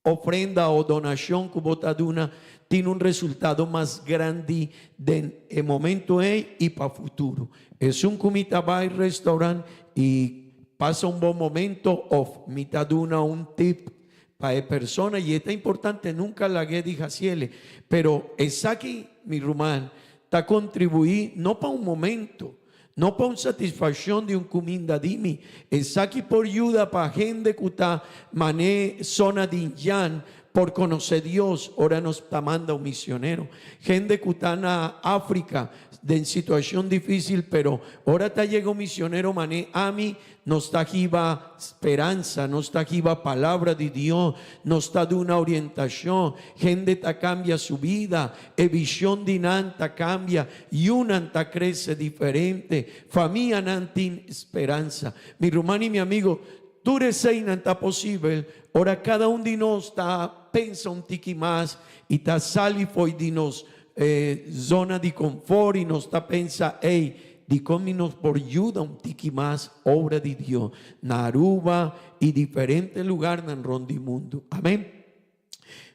ofrenda o donashon ku bo ta duna tin un resultado mas grandi den e momento ei i pa futuro. Esun ku mi ta bai restaurant i pasa un bon momento of mi ta duna un tip pa e persona y e ta importante nunca lag'e di haciele pero esaki mi ruman ta contribui no pa un momento no pa un satisfaccion di un cuminda di mi esaki por yuda pa hende cu ta mane zona di Indian por conoce Dios ora nos ta manda un misionero hende cu ta na Africa Den situacion dificil, pero ora ta yega un misionero mané ami, nos ta hiba speransa, nos ta hiba palabra di Dios, nos ta duna orientacion, hende ta cambia su bida, e vision di nan ta cambia, yunan ta crece diferente, famianan tin speransa. Mi ruman y mi amigo, tur eseinan ta posibel ora cada un di nos ta pensa un tiki mas y ta sali fo'i di nos E zona di konfort i nos ta pensa, ey, dikon mi nos por yuda un tiki mas obra di Dios na Aruba i diferente lugarnan rond di mundu. Amen.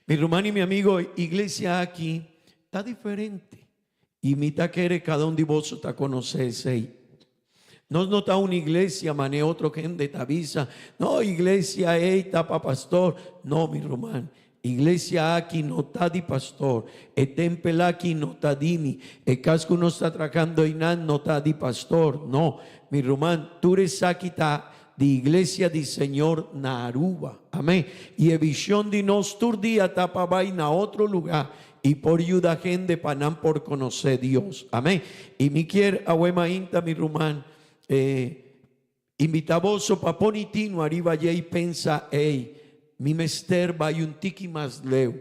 Mi ruman i mi amigo, iglesia aki ta diferente i mi ta kere kada un di boso ta konosé esei. Nos no ta un iglesia mane otro hende ta bisa, no, iglesia ei ta pa pastor. No, mi ruman, iglesia aki no ta di pastor, e tempel aki no ta di mi, e cas cu nos ta trahando einan no ta di pastor. No, mi ruman, tur esaki ta di iglesia di Señor na Aruba. Amen. Y e vision di nos tur dia ta pa bay na otro lugar y por yuda hende pa nan por conoce Dios. Amen. Y mi kier awe mainta mi ruman eh, invita boso pa poni tino ariba dje y pensa, ey, mi mester bay un tiki mas leu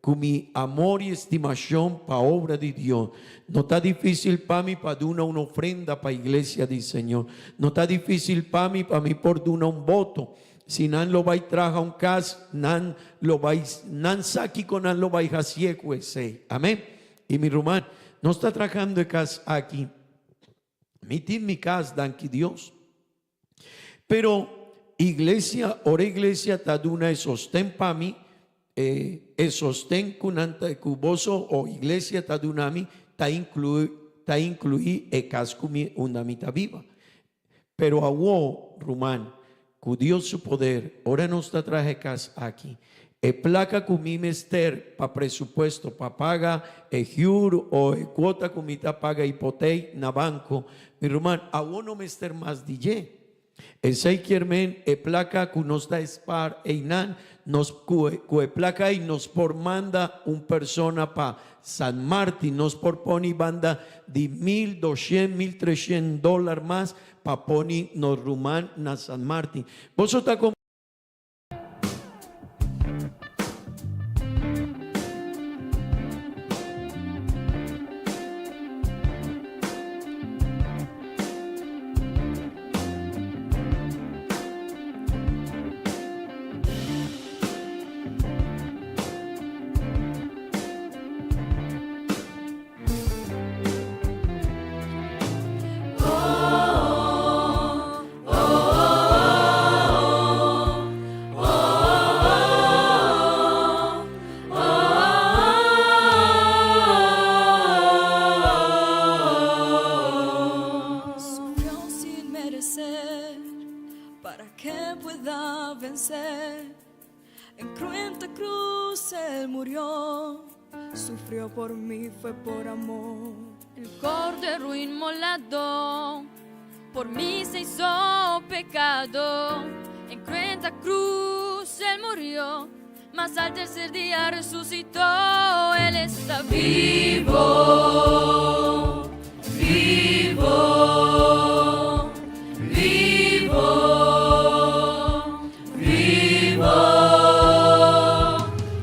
cu mi amor y estimacion pa obra di Dios. No ta dificil pa mi pa duna un ofrenda pa iglesia di Señor. No ta dificil pa mi pa mi por duna un voto. Si nan lo bai traha un kas, nan lo bai, nan sa kiko nan lo bai hasié ku esei. Amén. I mi ruman, nos ta trahando e kas aki. Mi tin mi kas, danki Dios. Pero iglesia, ora iglesia ta duna e sosten pa mi, e, e sosten ku nan ta, ku boso o iglesia ta duna mi, ta inkluí, ta inkluí e kas ku mi, unda mi ta biba. Pero awor, ruman, ku Dios su poder, ora nos ta traha e kas aki, e plaka ku mi mester pa presupuesto pa paga e huur o e kuota ku mi ta paga hipotei na banko, mi ruman, awor no mester mas di dje. Esei kier men e plaka ku nos ta spar einan, nos ku e plaka ei nos por manda un persona pa San Martin nos por poni banda di 1200, 1300 dólar mas pa poni nos ruman na San Martin. Boso ta Sufrió sin merecer para que pueda vencer. En cruenta cruz él murió, sufrió por mí, fue por amor. El cordero inmolado por mí se hizo pecado. En cruenta cruz él murió, mas al tercer día resucitó. Él está vivo, vivo, vivo, vivo.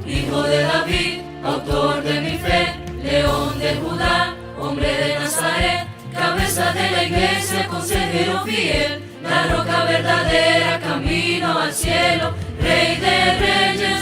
Hijo de David, autor de mi fe, león de Judá, hombre de Nazaret, cabeza de la iglesia, consejero fiel, la roca verdadera, camino al cielo, rey de reyes.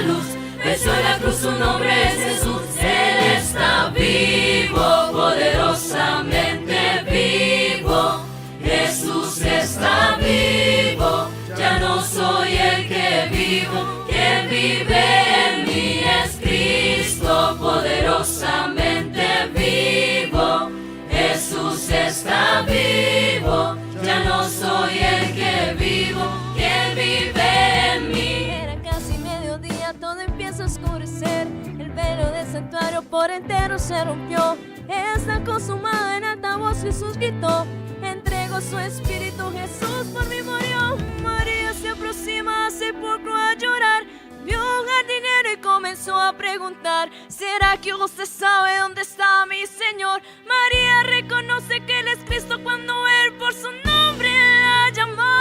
luz. Venció la cruz, su nombre es Jesús. Él está vivo, poderosamente vivo. Jesús está vivo, ya no soy el que vivo, quien vive en mí es Cristo, poderosamente vivo. Jesús está vivo, ya no soy el que vivo, quien vive en mí. Era casi mediodía, todo empieza a oscurecer. El velo del santuario por entero se rompió. Está consumado en alta voz Jesús gritó. Entregó su espíritu, Jesús por mí murió. María se aproxima al sepulcro a llorar. Vio un jardinero y comenzó a preguntar: ¿Será que usted sabe dónde está mi Señor? María reconoce que Él es Cristo cuando Él por su nombre la llamó.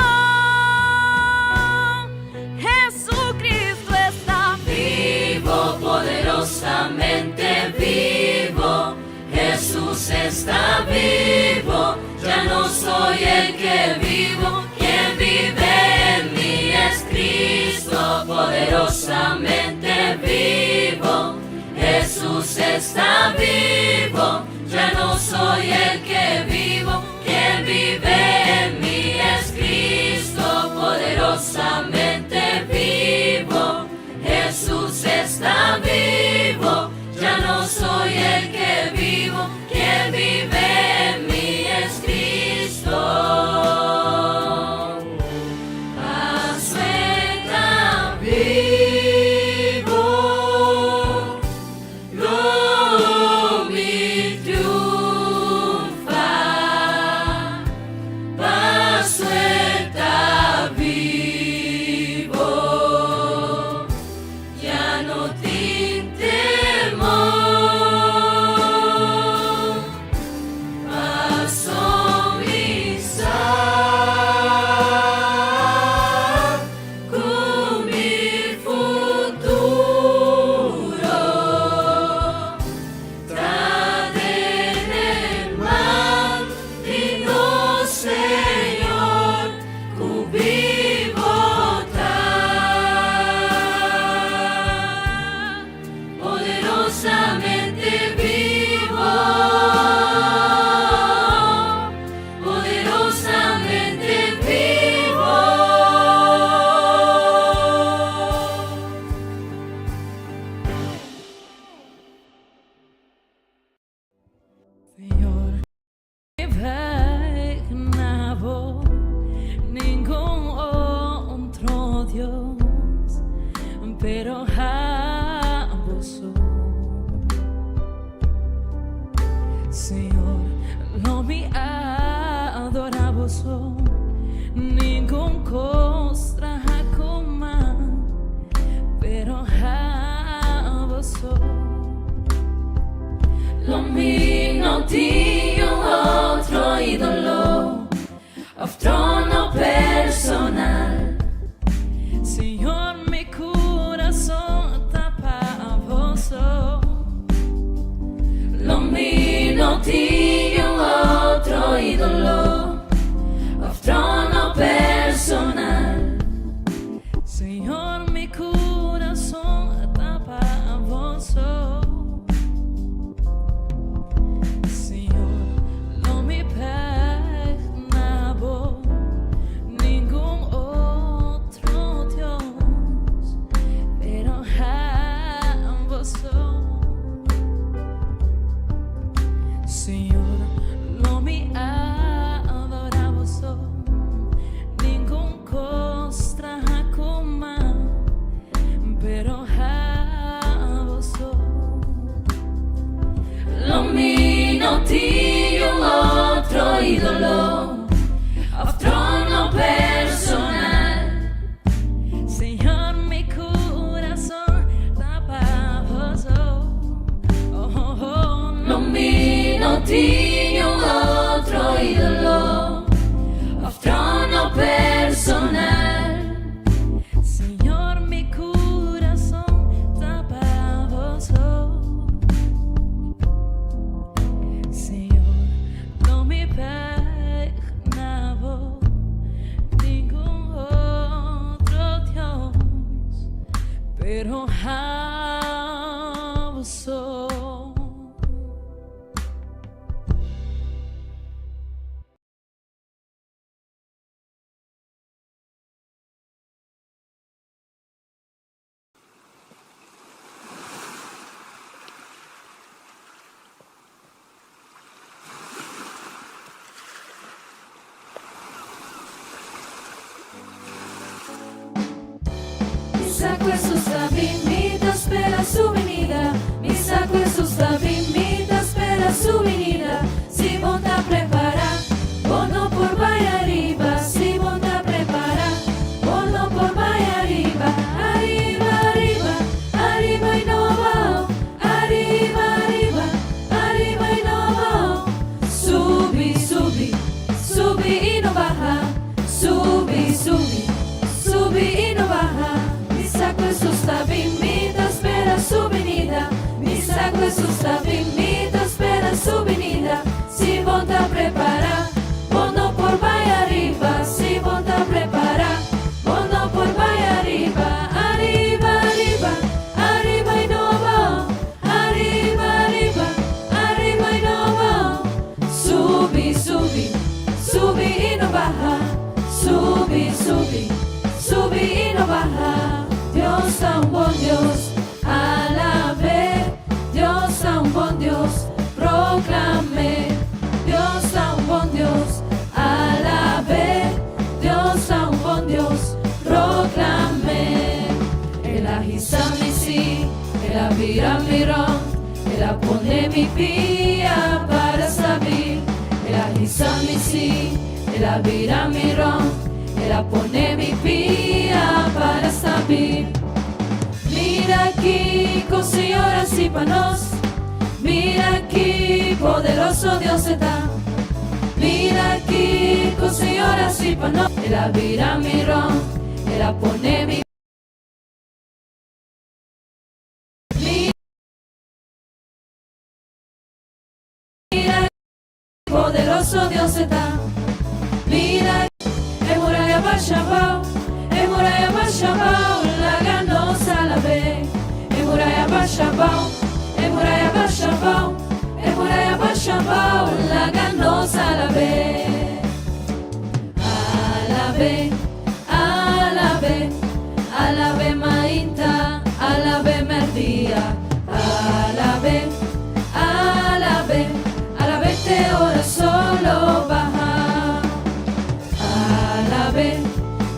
Jesucristo está vivo, poderosamente vivo. Jesús está vivo, ya no soy el que vivo, quien vive en mí es Cristo, poderosamente vivo. Jesús está vivo, ya no soy el que vivo, quien vive en mí es Cristo, poderosamente vivo. Jesús está vivo, ya no soy el que vivo, quien vive en mí es Cristo. Paso está vivo, lo mi triunfa. Paso está vivo, ya no tin temor. Paso mi sa cu mi futuro ta den e man di nos Señor cu bibo ta poderosamente bibo, poderosamente bibo. Señor, na bo ningun otro Dios, pero abo so. Señor, lo mi adorá bo so, ningun kos traha ku man, pero abo so. Lo mi no tin otro ídolo, of trono personal. Señor, mi kurason ta pa bo so. Lo mi no tin otro ídolo, of trono personal. Señor, mi kurason ta pa bo so. Señor, lo mi bèk na bo, ningun otro Dios, pero abo so. Señor, lo mi adorá bo so, ningun kos traha ku man, pero abo so. Lo mi no tin otro ídolo, of trono personal. Señor, mi kurason ta pa bo so. Oh, oh, oh. Lo mi no tin Pero abo so. Mi sa ku Hesus ta bin, mi ta spera su binida. Mi sa ku Hesus ta bin, mi ta spera su binida. Si bo ta prepará, bo no por bai ariba. Si bo ta prepará, bo no por bai ariba. Ariba, ariba, ariba i no abao. Ariba, ariba, ariba i no abao. Subi, subi, subi i no baha. Subi, subi, subi i no baha. Mi sa ku Hesus ta bin, mi ta spera su binida. Mi sa ku Hesus ta bin, mi ta spera su binida. Si bo ta prepará, bo no por bai ariba. Si bo ta prepará, bo no por bai ariba. Ariba, ariba, ariba i no abao. Ariba, ariba, ariba i no abao. Subi, subi, subi i no baha. Subi, subi, subi i no baha. Dios ta un bon Dios, alab'é. Dios ta un bon Dios, proklam'é. Dios ta un bon Dios, alab'é. Dios ta un bon Dios, proklam'é. El a hisa mi sí, el a bira mi rònt, el a pone mi pia para stabil. El a hisa mi sí, el a bira mi rònt, el a pone mi pia para stabil. Mira kiko Señor a hasi pa nos, mira ki poderoso Dios e ta. Mira kiko Señor a hasi pa nos, el a bira mi rònt, el a pone mi. Mira poderoso Dios e ta. Mira e muraya basha abao, e muraya basha abao, laga nos alab'é. E muraya basha abao, e muraya basha abao, e muraya basha abao, laga nos alab'é. Alab'é, alab'é, alab'é mainta, alab'é merdia, alab'é, alab'é, alab'é te ora solo baha. Alab'é,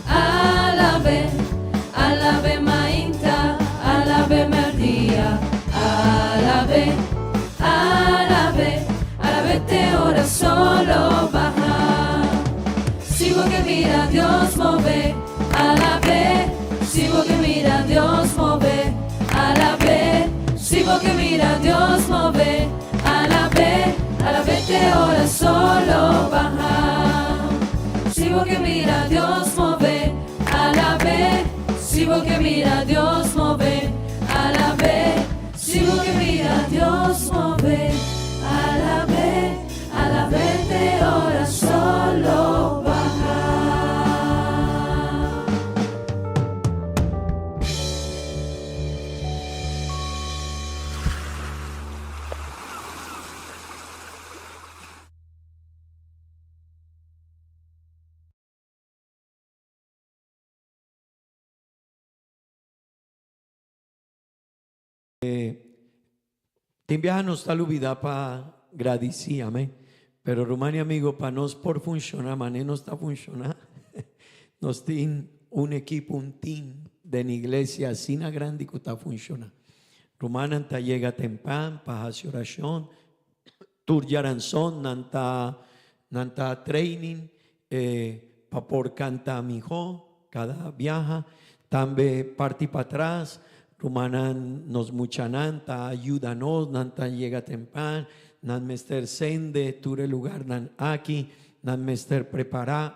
alab'é, alab'é mainta, alab'é merdia, alab'é, alab'é, alab'é te ora solo baha. Si bo ke mira Dios move, alab'é. Si bo ke mira Dios move, alab'é. Si bo ke mira Dios move, alab'é. Alab'é te ora solo baha. Si bo ke mira Dios move, alab'é. Si bo ke mira Dios move, alab'é. Si bo ke mira Dios move, alab'é. Alab'é te ora solo baha. Tin biaha nos ta lubida pa gradici, amen. Pero ruman y amigo, pa nos por funciona mane nos ta funciona, nos tin un equipo, un team den iglesia asina grandi cu ta funciona. Rumannan ta yega tempan pa haci oracion, tur djaranson nan ta nan ta training pa por canta miho cada biaha. Tambe parti patras rumannan nos muchanan ta yuda nos, nan ta yega tempan, nan mester sende tur e lugarnan aki, nan mester prepara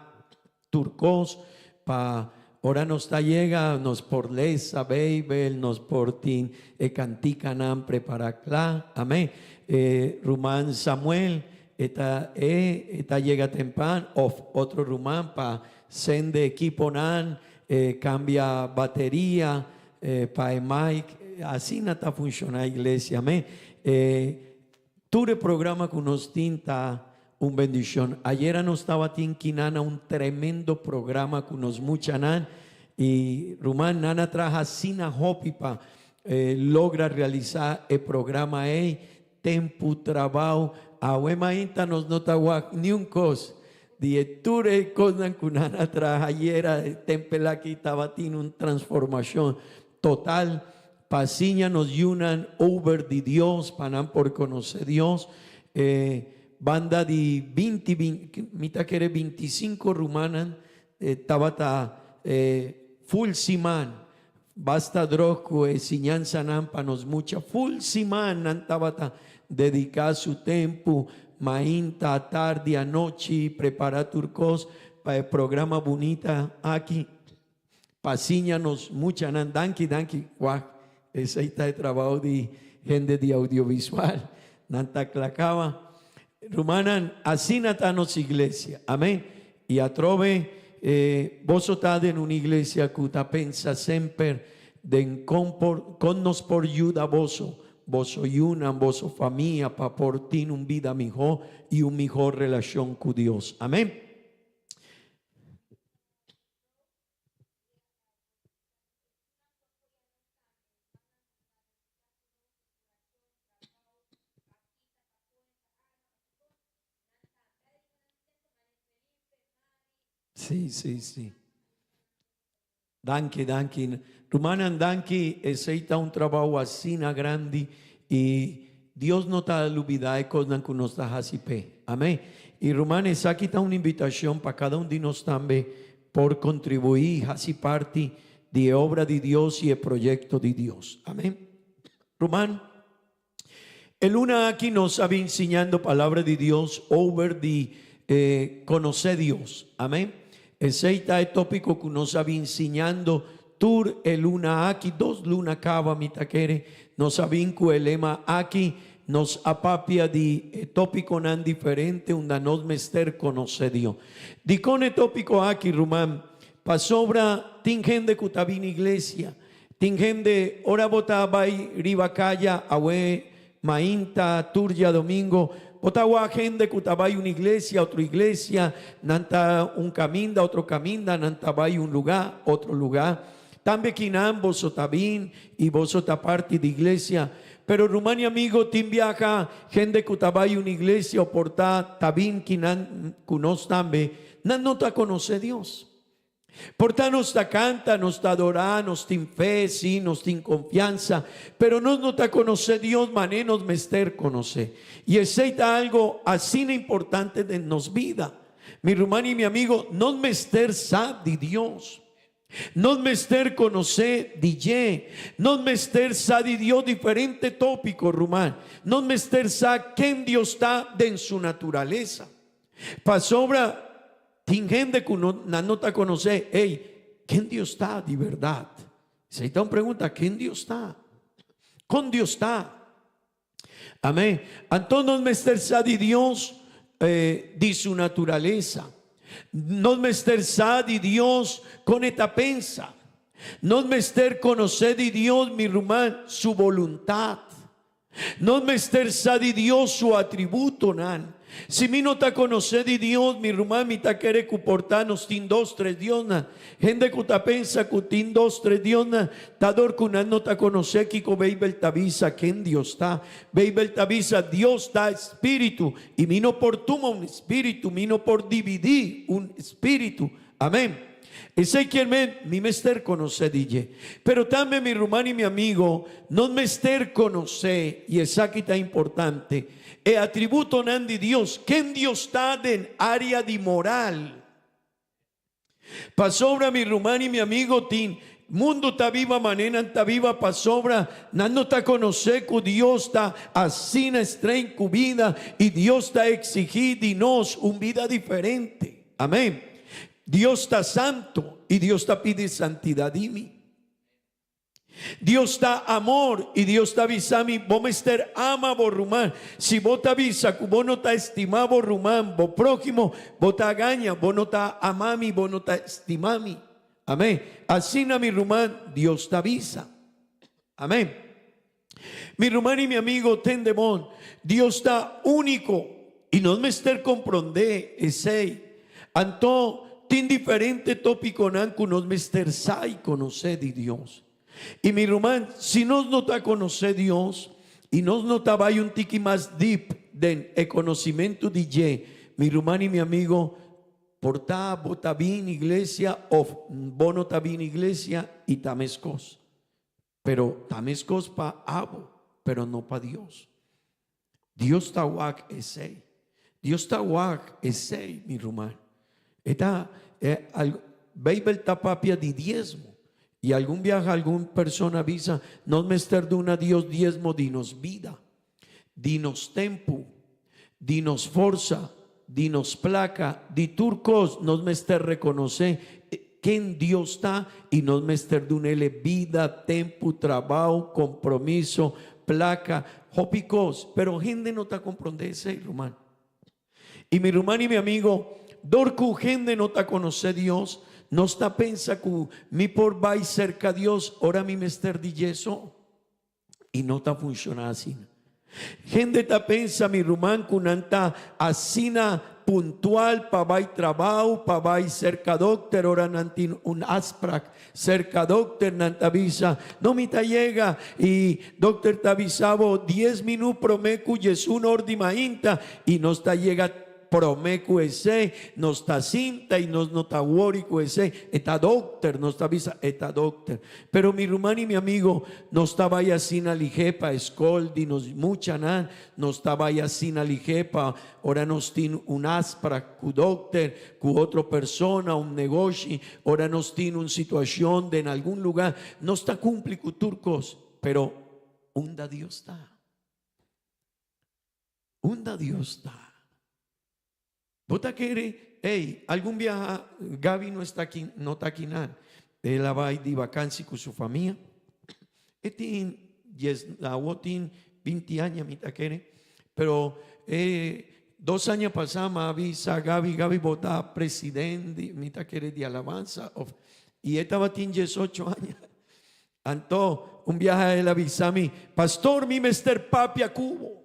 Tur kos pa ora nos ta yega nos por lesa Beibel, nos por tin e kantikanan prepará kla. Amén. E ruman Samuel e ta e e ta yega tempan òf otro ruman pa sende ekiponan, e kambia bateria. pa e mic. Asina ta funciona iglesia. Amén. Tur e programa ku nos tin ta un bendishon. Ayera nos tabatin kinana un tremendo programa ku nos muchanan i ruman nan a traha asina hopi pa logra realisa e programa ei. Tempu, trabao, awe mainta nos no ta wak niun kos di e tur e kosnan ku nan a traha ayera. E tempel aki tabatin un transformashon total pa siña nos yunan over di Dios, pa nan por konosé Dios. E banda di binti, mi ta kere bintisinko rumannan tabata full siman. Basta drog ku e siñansanan pa nos mucha. Full siman nan tabata dediká su tempu, mainta, atardi, anochi, prepará tur kos pa e programa bunita aki pa siña nos muchanan. Danki, danki. Wak, esei ta e trabou di hende di audiovisual. Nan ta kla kaba. Rumannan, asina ta nos iglesia. Amen. I atrobe, boso ta den un iglesia ku ta pensa semper den kon por kon nos por yuda boso, boso yunan, boso famia pa por tin un bida mihó i un mihó relashon ku Dios. Amen. Sí, sí, sí. Danki, danki. Rumannan, danki. Esei ta un trabou asina grandi i Dios no ta lubidá e kosnan ku nos ta hasi p'e. Amén. I ruman, esaki ta un invitashon pa kada un di nos tambe por kontribuí, hasi parti di e obra di Dios i e proyekto di Dios. Amén. Ruman, E luna aki nos a bin siñando palabra di Dios over di conoce Dios. Amen. Esey ta e topico cu nos a bin siñando tur e luna aki, dos luna caba mi ta kere. Nos a bin cu e lema aki, nos a papia di e topiconan diferente unda nos mester conoce Dios. Dicon e topico aki ruman? Pasobra tin hende cu ta bin iglesia Tin hende ora bo ta bai riba kaya awe mainta tur djadomingo, bo ta wak hende ku ta bai un iglesia, otro iglesia, nan ta un kaminda, otro kaminda, nan ta bai un lugá, otro lugá. Tambe kinan boso ta bin i boso ta parti di iglesia. Pero ruman i amigo, tin biaha hende ku ta bai un iglesia o por ta ta bin kinan ku nos tambe, nan no ta konosé Dios. Por ta nos ta canta, nos ta adora, nos tin fe, sí, nos tin confianza, pero nos no ta conoce Dios mane nos mester conoce. Y esey ta algo asina importante den nos bida. Mi ruman y mi amigo, nos mester sa di Dios. Nos mester conoce di dje. Nos mester sa di Dios diferente topico, ruman. Nos mester sa ken Dios ta den su naturaleza. Pasobra tin hende ku no, nan no ta konosé, ey, ken Dios ta di bèrdat? Esei ta un pregunta, ken Dios ta? Kon Dios ta? Amén. Anto nos mester sa di Dios di su naturalesa. Nos mester sa di Dios kon e ta pensa. Nos mester konosé di Dios, mi ruman, su boluntat. Nos mester sa di Dios su atributonan. Si mi no ta konosé di Dios, mi ruman, mi ta kere ku por ta nos tin dos, tres diosnan. Hende ku ta pensa ku tin dos, tres diosnan, ta dor ku nan no ta konosé kiko Beibel ta bisa ken Dios ta. Beibel ta bisa Dios ta spiritu, i mi no por tuma un spiritu, mi no por dividí un spiritu. Amén. Esei kier men mi mester konosé di dje. Pero tambe mi ruman i mi amigo, nos mester konosé, i esaki ta importante, e atributonan di Dios, ken Dios ta den área di moral. Pasobra mi ruman i mi amigo tin mundu ta biba manera nan ta biba pasobra nan no ta konosé ku Dios ta asina streng ku bida i Dios ta eksigí di nos un bida diferente. Amén. Dios ta santo y Dios ta pidi santidad di mi. Dios ta amor y Dios ta bisa mi, bo mester ama bo ruman. Si bo ta bisa cu bo no ta estima bo ruman, bo próhimo, bo ta gaña, bo no ta ama mi, bo no ta estima mi. Amén. Asina mi ruman, Dios ta bisa. Amén. Mi ruman y mi amigo, tende bon, Dios ta único y nos mester comprende esey. Anto, tin diferente topiconan cu nos mester sa y conoce di Dios. Y mi ruman, si nos no ta conoce Dios y nos no ta bay un tiki mas deep den e conocimento di dje, mi ruman y mi amigo, Por ta bo ta bin iglesia of bo no ta bin iglesia y ta mescos. Pero ta mescos pa abo, pero no pa Dios. Dios ta wak esey. Dios ta wak esey, mi ruman. E ta, e, al, Bijbel ta papia di diezmo. Y algun biaha algun persona bisa, nos mester duna Dios diezmo di nos bida. Di nos tempu, di nos forsa, di nos plaka, di tur kos nos mester rekonosé ken Dios ta i nos mester dun'El e bida, tempu, trabou, kompromiso, plaka, hopi kos. Pero hende no ta komprondé esei, ruman. I mi ruman i mi amigo, dor ku hende no ta konosé Dios, nos ta pensa ku mi por bai serka Dios ora mi mester di dje so. I no ta funciona asina. Hende ta pensa mi ruman cu nan ta asina puntual pa bay trabao, pa bay cerca dokter ora nan tin un afspraak cerca dokter nan ta bisa no mi ta yega y dokter ta bisa bo dies minuut prome cu djesun or di mainta y nos ta yega Promé ku esei, nos ta sinta i nos no ta wori ku esei. E ta dokter, nos ta bisa, e ta dokter. Pero mi ruman i mi amigo, nos ta bai asina lihé pa e skol di nos muchanan, nos ta bai asina lihé pa ora nos tin un afsprak ku dokter, ku otro persona, un negoshi, ora nos tin un situashon den algun lugá, nos ta kumpli ku tur kos. Pero unda Dios ta? Unda Dios ta? Bo ta kere, ey, algun biaha Gaby no esta aki, no ta aki nan. El a bai di vakansi ku su famia. E tin dies, awo tin binti aña mi ta kere. Pero e dos aña pasá mi a bisa Gaby, Gaby bo ta president di, mi ta kere di alabansa of, i e tabatin diesocho aña. Anto, un biaha el a bisa mi, Pastor, mi mester papia ku bo.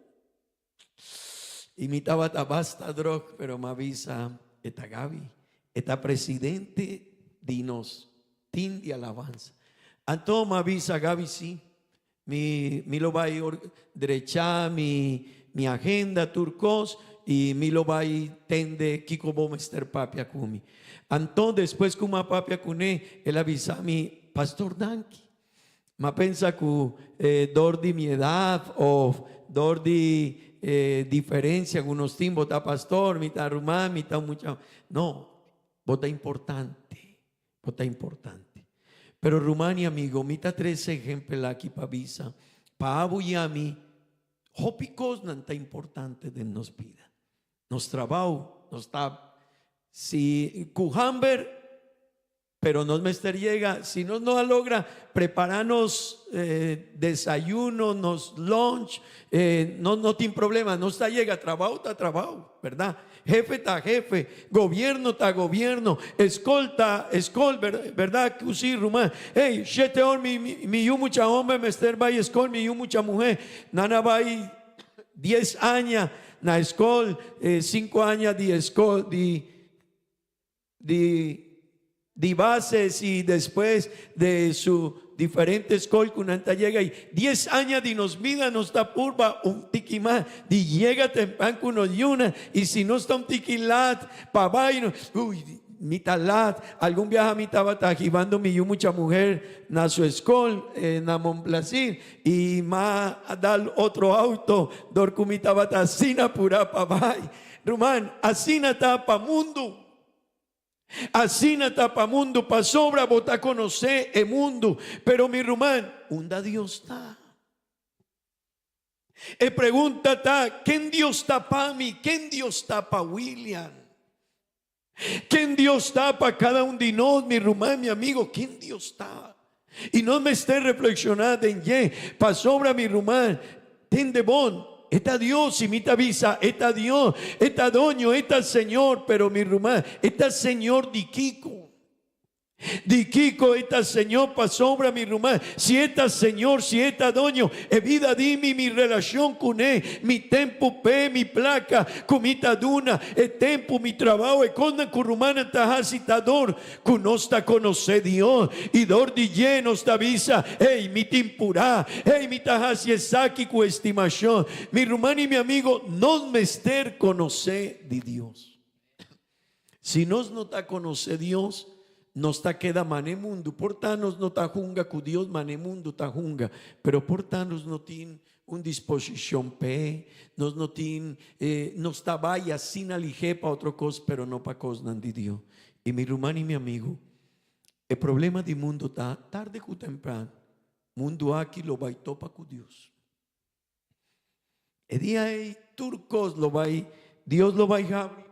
I mi tabata basta dròk, pero mi a bisa, E ta Gaby, e ta presidente di nos tim di alabansa. Anto mi a bisa Gaby, Sí, mi, mi lo bai drecha mi, mi agenda tur kos i mi lo bai tende kiko bo mester papia ku mi. Anto despues ku mi a papia kuné, el a bisa mi, Pastor danki. M'a pensa ku dor di mi edat of dor di e diferencia ku nos tin, bo ta pastor, mi ta ruman, mi ta mucha. No, bo ta importante, bo ta importante. Pero ruman i amigo, mi ta trese ehempel aki pa bisa, pa abo i ami, hopi kosnan ta importante den nos bida. Nos trabou, nos ta si ku hamber, Pero nos mester yega, si nos no a logra prepara nos desayuno, nos lunch, nos no tin problema, nos ta yega, trabao ta trabao, verdad? Hefe ta hefe, gobierno ta gobierno, escol ta escol, verdad cu si ruman? Hey, shete or mi mi yu mucha homber mester bay escol, mi yu mucha muher, nan a bay dies aña na escol, cinco aña di escol, di. Di di bases y despues de su diferente skol cu nan ta yega y dies aña di nos bida nos ta purba un tiki mas di yega tempran cu nos yuna y si nos ta un tiki lat pa bay no uy mi ta lat algun biaha mi tabata hibando mi yu mucha muher na su skol na Monplacir y ma a dal otro auto dor cu mi tabata asina pura pa bay. Ruman, asina ta pa mundu. Asina ta pa mundu, pasobra bo ta konosé e mundu. Pero mi ruman, unda Dios ta? E pregunta ta, ken Dios ta pa mi? Ken Dios ta pa William? Ken Dios ta pa kada un di nos, mi ruman, mi amigo? Ken Dios ta? I nos mester reflekshoná den dje, pasobra mi ruman, tende bon, e ta Dios, i mi ta bisa, e ta Dios, e ta Doño, e ta Señor, pero mi ruman, e ta Señor di kiko? Di kiko e ta Señor pasobra mi ruman, si e ta Señor, si e ta doño e bida di mi, mi relashon kuné, mi tempu p'e, mi plaka ku mi ta duna, e tempu, mi trabao, e kosnan ku rumannan ta hasi ta dor ku nos ta konosé Dios i dor di dje nos ta bisa, Ey, mi tin purá, ey, mi ta hasi esaki ku estimashon. Mi ruman i mi amigo, nos mester konosé di Dios. Si nos no ta konosé Dios, nos ta keda mane mundu. Por ta nos no ta hunga ku Dios mane mundu ta hunga, pero por ta nos no tin un disposishon p'e, nos no tin, nos ta bai asina lihé pa otro kos, pero no pa kosnan di Dios. I mi ruman i mi amigu, e problema di mundu ta, tarde ku tempran, mundu aki lo bai topa ku Dios. E dia ei tur kos lo bai, Dios lo bai habri.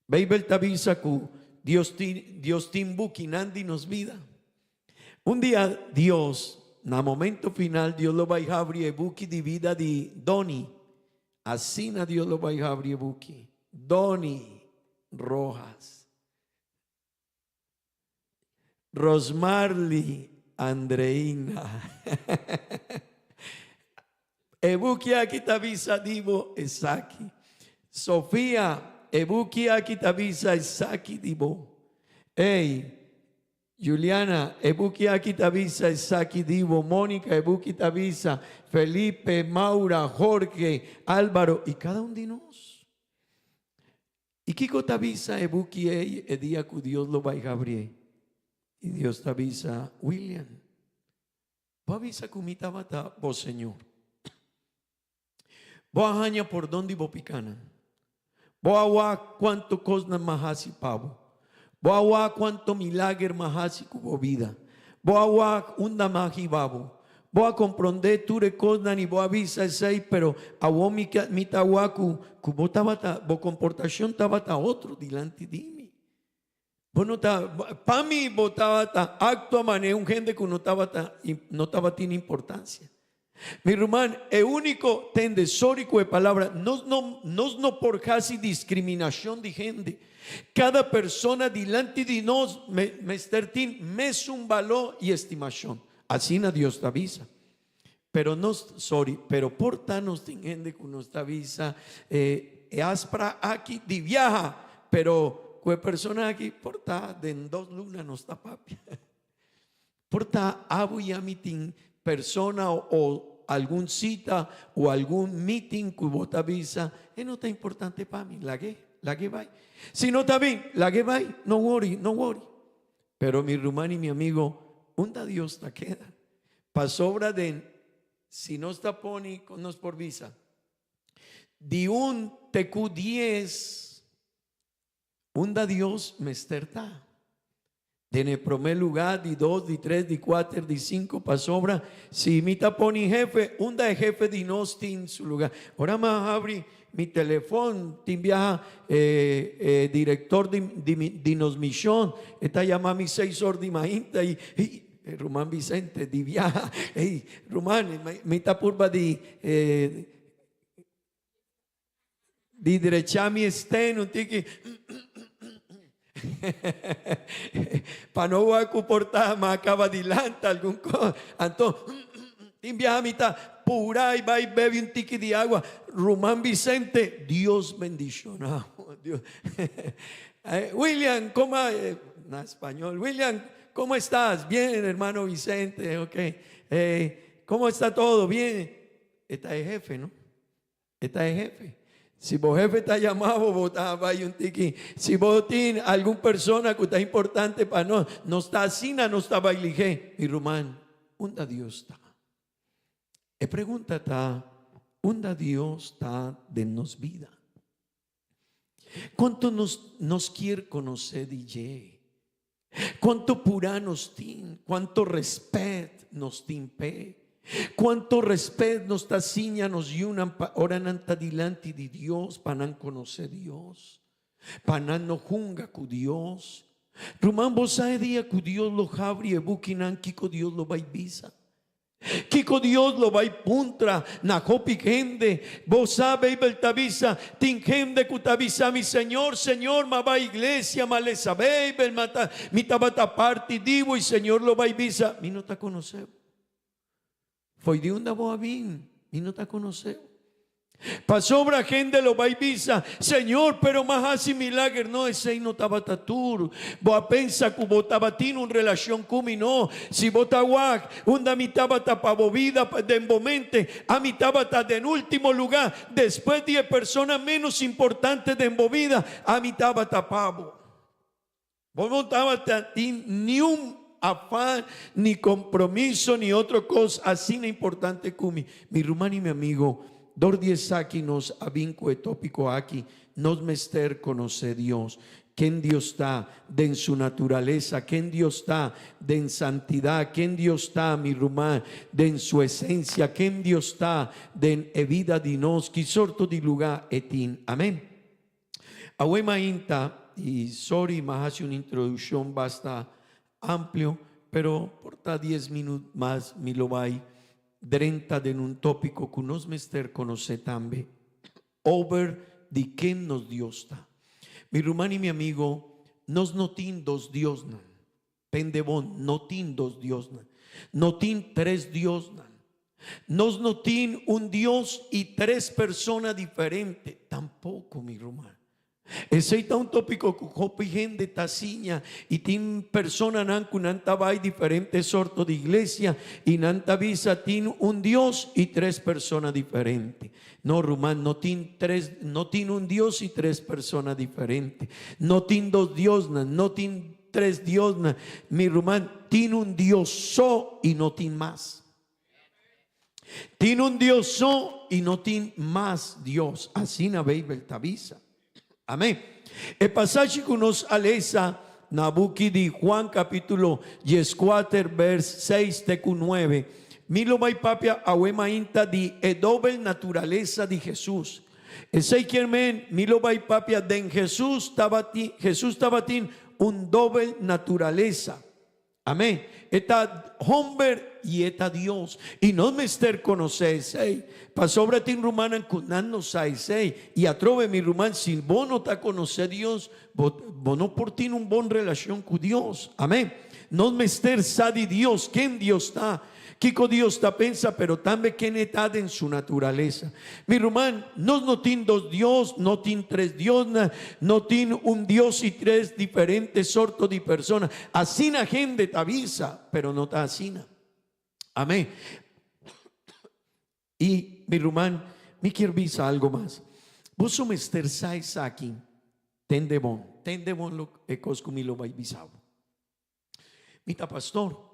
Beibel ta bisa ku Dios tin, Dios tin bukinan di nos bida. Un dia Dios, na momento final, Dios lo bai habri e buki di bida di Doni. Asina Dios lo bai habri e buki. Doni Rojas. Rosmarly Andreina. E buki aki ta bisa di bo esaki. Sofia, e buki aki ta bisa esaki di bo. Ey, Juliana, e buki aki ta bisa esaki di bo. Monica, e buki ta bisa. Felipe, Maura, Jorge, Alvaro y cada un di nos. I kiko ta bisa e buki ei e dia ku Dios lo bai habrié? I Dios ta bisa, William, bo a bisa ku mi tabata bo Señor. Bo a haña pordon di bo pikanan. Bo a wak kuantu kosnan m'a hasi pa bo. Bo a wak kuantu milager m'a hasi ku bo bida. Bo a wak unda m'a hiba bo. Bo a komprondé tur e kosnan i bo a bisa esei, pero awor mi mi ta wak ku ku bo tabata, bo komportashon tabata otro dilanti di mi. Bo no ta, pa mi bo tabata aktua manera un hende ku no tabata, no tabatin importansia. Mi ruman, e úniko tende, sorry ku e palabra, nos no, nos no por hasi diskriminashon di hende. Kada persona dilanti di nos mester tin mesun baló i estimashon. Asina Dios ta bisa. Pero nos, sorry, pero por ta nos tin hende ku nos ta bisa e aspra aki di biaha, pero ku e persona aki por ta den dos luna nos ta papia. Por ta abo i ami tin persona o algun sita o algun meeting ku bo ta bisa e no ta importante pa mi, lag'é, lag'é bai. Si no ta bin, lag'é bai, no worry, no worry. Pero mi ruman i mi amigo, unda Dios ta keda? Pasobra den si nos ta poni kon nos por bisa? Di un te ku dies. Unda Dios mester ta? Den e promé lugá, di dos, di tres, di kuater, di sinku, pasobra si mi ta poni hefe, unda e hefe di nos tin su lugá? Ora mi a habri mi telefòn, tin biaha e e direktor di di di nos mishon e ta yama mi seis or di mainta i i ruman Vicente di biaha, ey ruman mi ta purba di Di drecha mi esten un tiki pa no wak ku por ta ma kaba di lanta algun kos. Anto tin biaha mi ta pura i bai bebi un tiki di agua. Ruman Vicente, Dios bendiciona bo. Dios William, como na español, William, como estás? Bien, hermano Vicente, ok. Como está todo? Bien. Esta e jefe, no? E ta e hefe. Si bo hefe ta yama bo, bo ta bai un tiki. Si bo tin algun persona ku ta importante pa nos, nos ta asina, nos ta bai lig'é. Mi ruman, unda Dios ta? E pregunta ta, unda Dios ta den nos bida? Kuantu nos nos kier konosé di dje? Cuanto purá nos tin, cuanto respet nos tin p'e, cuanto respet nos ta siña nos yunan pa ora nan ta dilanti di Dios pa nan conoce Dios, pa nan no hunga cu Dios. Ruman, bo sa e dia cu Dios lo habri e bukinan kico Dios lo bay bisa? Kiko Dios lo bai puntra na hopi hende? Bo sa, Beibel ta bisa, tin hende ku ta bisa mi, Señor, Señor, m'a bai iglesia, m'a lesa Beibel, m'a ta, mi tabata parti di bo, i Señor lo bai bisa, Mi no ta konosé bo. Fo'i di unda bo a bin? Mi no ta konosé bo. Pasobra hende lo bai bisa, Señor, pero m'a hasi milager. No, esei no tabata tur. Bo a pensa ku bo tabatin un relashon ku mi? No. Si bo ta wak unda mi tabata pa bo bida den bo mente, ami tabata den último lugá, despues di e persona ménos importante den bo bida, ami tabata pa bo. Bo no tabata tin niun afan, ni compromiso, ni otro cos asina importante cu mi. Mi ruman y mi amigo, dor di esaki nos a bin cu e topico aki, nos mester conoce Dios. Ken Dios ta den su naturalesa, ken Dios ta den santidad, ken Dios ta, mi ruman, den su esencia, ken Dios ta den e vida di nos, ki sorto di luga e tin. Amen. Awe mainta, y sorry m'a haci un introduccion basta amplio, pero por ta dies minut mas mi lo bay drenta den un topico cu nos mester conoce tambe, over di ken nos Dios ta. Mi ruman y mi amigo, nos no tin dos Diosnan. Tende bon, no tin dos Diosnan. No tin tres Diosnan. Nos no tin un Dios y tres persona diferente. Tampoco, mi ruman. Esey ta un tópico cu hopi hende ta siña y tin personanan cu nan ta bay diferente sorto di iglesia y nan ta bisa tin un Dios y tres persona diferente. No, ruman, no tin tres, no tin un Dios y tres persona diferente. No tin dos Diosnan, no tin Tres Diosnan. Mi ruman, tin un Dios so y no tin mas. Tin un Dios so y no tin mas Dios. Asina Beibel ta bisa. Amén. E pasashi ku nos a lesa na buki di Juan kapítulo dieskuater bers seis te ku nuebe, mi lo bai papia awe mainta di e dobel naturalesa di Hesus. Esei kier men, mi lo bai papia den Hesus tabatin, Hesus tabatin un dobel naturalesa. Amen. E ta homber i e ta Dios. I nos mester konosé esei. Pasobra tin rumannan ku nan no sa esei. I atrobe, mi ruman, si bo no ta konosé Dios, bo, bo no por tin un bon relashon ku Dios. Amen. Nos mester sa di Dios, ken Dios ta. Kiko Dios ta pensa, pero tambe ken e ta den su naturalesa. Mi ruman, nos no tin dos Dios, no tin tres Diosnan, no tin un Dios i tres diferente sorto di persona. Asina hende ta bisa, pero no ta asina. Amén. I, mi ruman, mi kier bisa algo mas. Boso mester sa esaki, tende bon, tende bon lo e kos ku mi lo bai bisa bo. Mi ta pastor.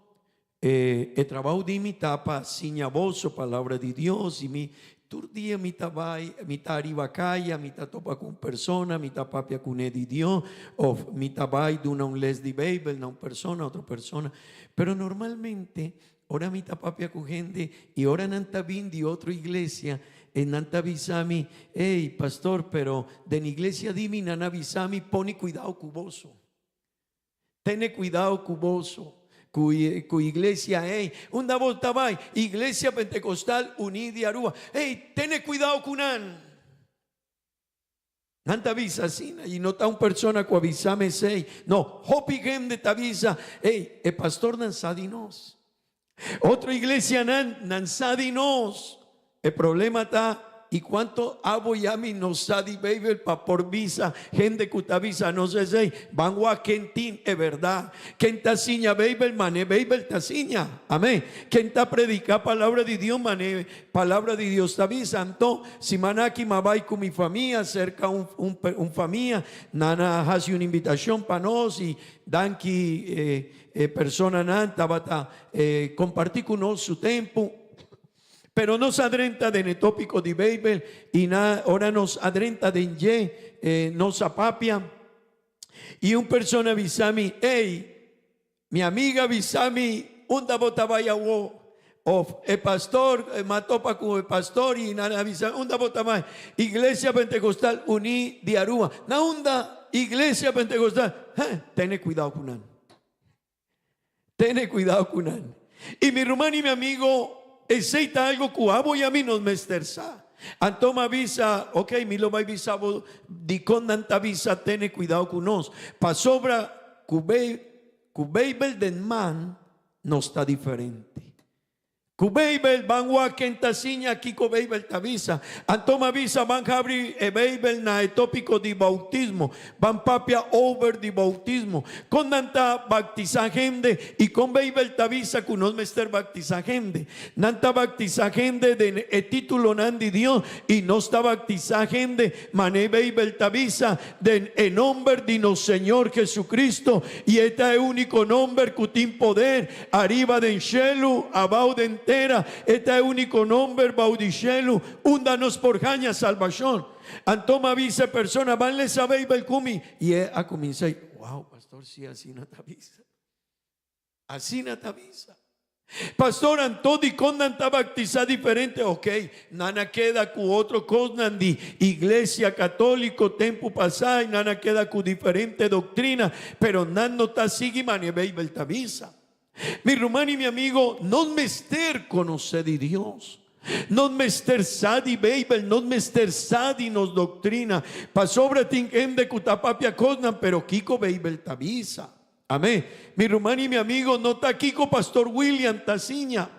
E, e trabou di mi ta pa siña boso palabra di Dios i mi tur dia mi ta bai, mi ta ariba kaya, mi ta topa ku un persona, mi ta papia kuné di Dios òf mi ta bai duna un les di Beibel na un persona, otro persona. Pero normalmente ora mi ta papia ku hende i ora nan ta bin di otro iglesia, e nan ta bisa mi, Ey, pastor, pero den iglesia di mi nan a bisa mi pone kuidao ku boso. Tene cuidao cu boso, cu cu iglesia ey. Unda bo ta bay? Iglesia Pentecostal Uní di Aruba. Ey, tene cuidao cu nan. Nan ta bisa asina y no ta un persona cu a bisa mesey. No, hopi hende ta bisa, ey, e pastornan sa di nos. Otro iglesianan, nan sa di nos. E problema ta, y cuanto abo y ami no sa di Beibel pa por bisa hende cu ta bisa nos esey? Ban wak ken tin e berdad. Ken ta siña Beibel mane Beibel ta siña. Amen. Ken ta predica palabra di Dios mane palabra di Dios ta bisa. Anto, siman aki m'a bay cu mi famia cerca un un un famia, nan a haci un invitacion pa nos y danki e E personanan tabata kompartí ku nos su tempu, pero nos a drenta den e tópiko di Beibel i na ora nos a drenta den dje, nos a papia i un persona a bisa mi, Ey, mi amiga a bisa mi unda bo ta bai awo. Of e pastor, m'a topa ku e pastor i nan a bisa mi, unda bo ta bai? Iglesia Pentecostal Uní di Aruba. Na unda Iglesia Pentecostal? He, tene kuidao ku nan. Tene kuidao ku nan. Y mi ruman y mi amigo, esey ta algo cu abo y ami nos mester sa. Anto mi a bisa, ok, mi lo bay bisa bo dicon nan ta bisa tene cuidao cu nos. Pasobra cu cu Bijbel den man nos ta diferente. Ku Beibel ban wak ken ta siña kiko Beibel ta bisa. Anto mi a bisa ban habri e Beibel na e tópiko di boutismo. Ban papia over di boutismo. Kon nan ta baktisá hende i kon Beibel ta bisa ku nos mester baktisá hende. Nan ta baktisá hende den e títulonan di Dios i nos ta baktisá hende manera Beibel ta bisa Den e nomber di nos Señor Jesucristo, y e ta e unico nomber cu tin poder ariba den shelu, abao den tera, e ta e unico nomber bao di shelu unda nos por haña salbacion. Anto mi a bisa e persona, Ban lesa Bijbel cu mi. Y e a cuminsa y, Wow, pastor, si asina ta bisa. Asina ta bisa. Pastor, anto dikon nan ta baktisa diferente? Ok, nan a keda ku otro kosnan di Iglesia Katoliko tempu pasá i nan a keda ku diferente doktrina, pero nan no ta sigui mane Beibel ta bisa. Mi ruman i mi amigo, nos mester konosé di Dios. Nos mester sa di Beibel, nos mester sa di nos doktrina. Pasobra tin hende ku ta papia kosnan, pero kiko Beibel ta bisa? Amén. Mi ruman y mi amigo, no ta kiko Pastor William ta siña.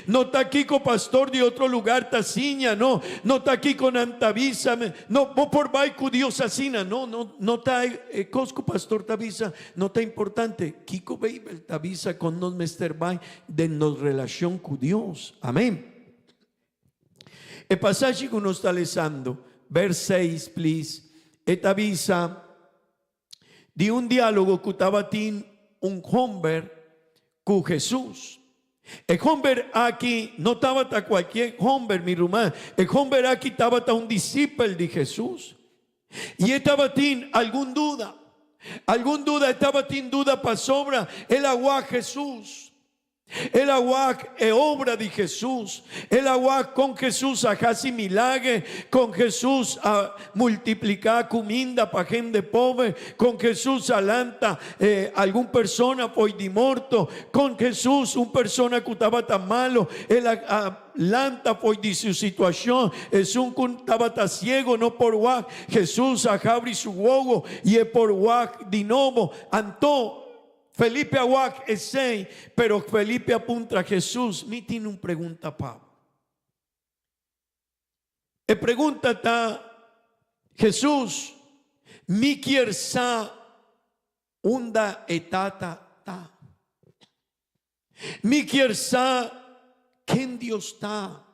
No ta kiko pastor di otro lugar ta siña, no. No ta kiko nan ta bisa. No, bo por bai ku Dios asina. No, no, no ta e kos ku pastor ta bisa, no ta importante. Kiko Beibel ta bisa kon nos mester bai den nos relashon ku Dios. Amén. E pasashi ku nos ta lesando, vers seis, please, e ta bisa. Di un diálogo ku tabatin un homber ku Hesus. E homber aki no tabata kualkier homber, mi ruman. E homber aki tabata un disipel di Hesus. I e tabatin algun duda. Algun duda, e tabatin duda pasobra el a wak Hesus. El a wak e obra di Hesus. El a wak kon Hesus a hasi milager, kon Hesus a multipliká kuminda pa hende pober, kon Hesus a lanta algun persona fo'i di morto, kon Hesus, un persona ku tabata malo, el a lanta fo'i di su situashon. Esun ku tabata siego no por wak, Hesus a habri su wowo i e por wak di nobo. Anto. Felipe a wak esei, pero Felipe a puntra Hesus, Mi tin un pregunta pa bo. E pregunta ta, Hesus, mi kier sa unda e Tata ta. Mi kier sa ken Dios ta.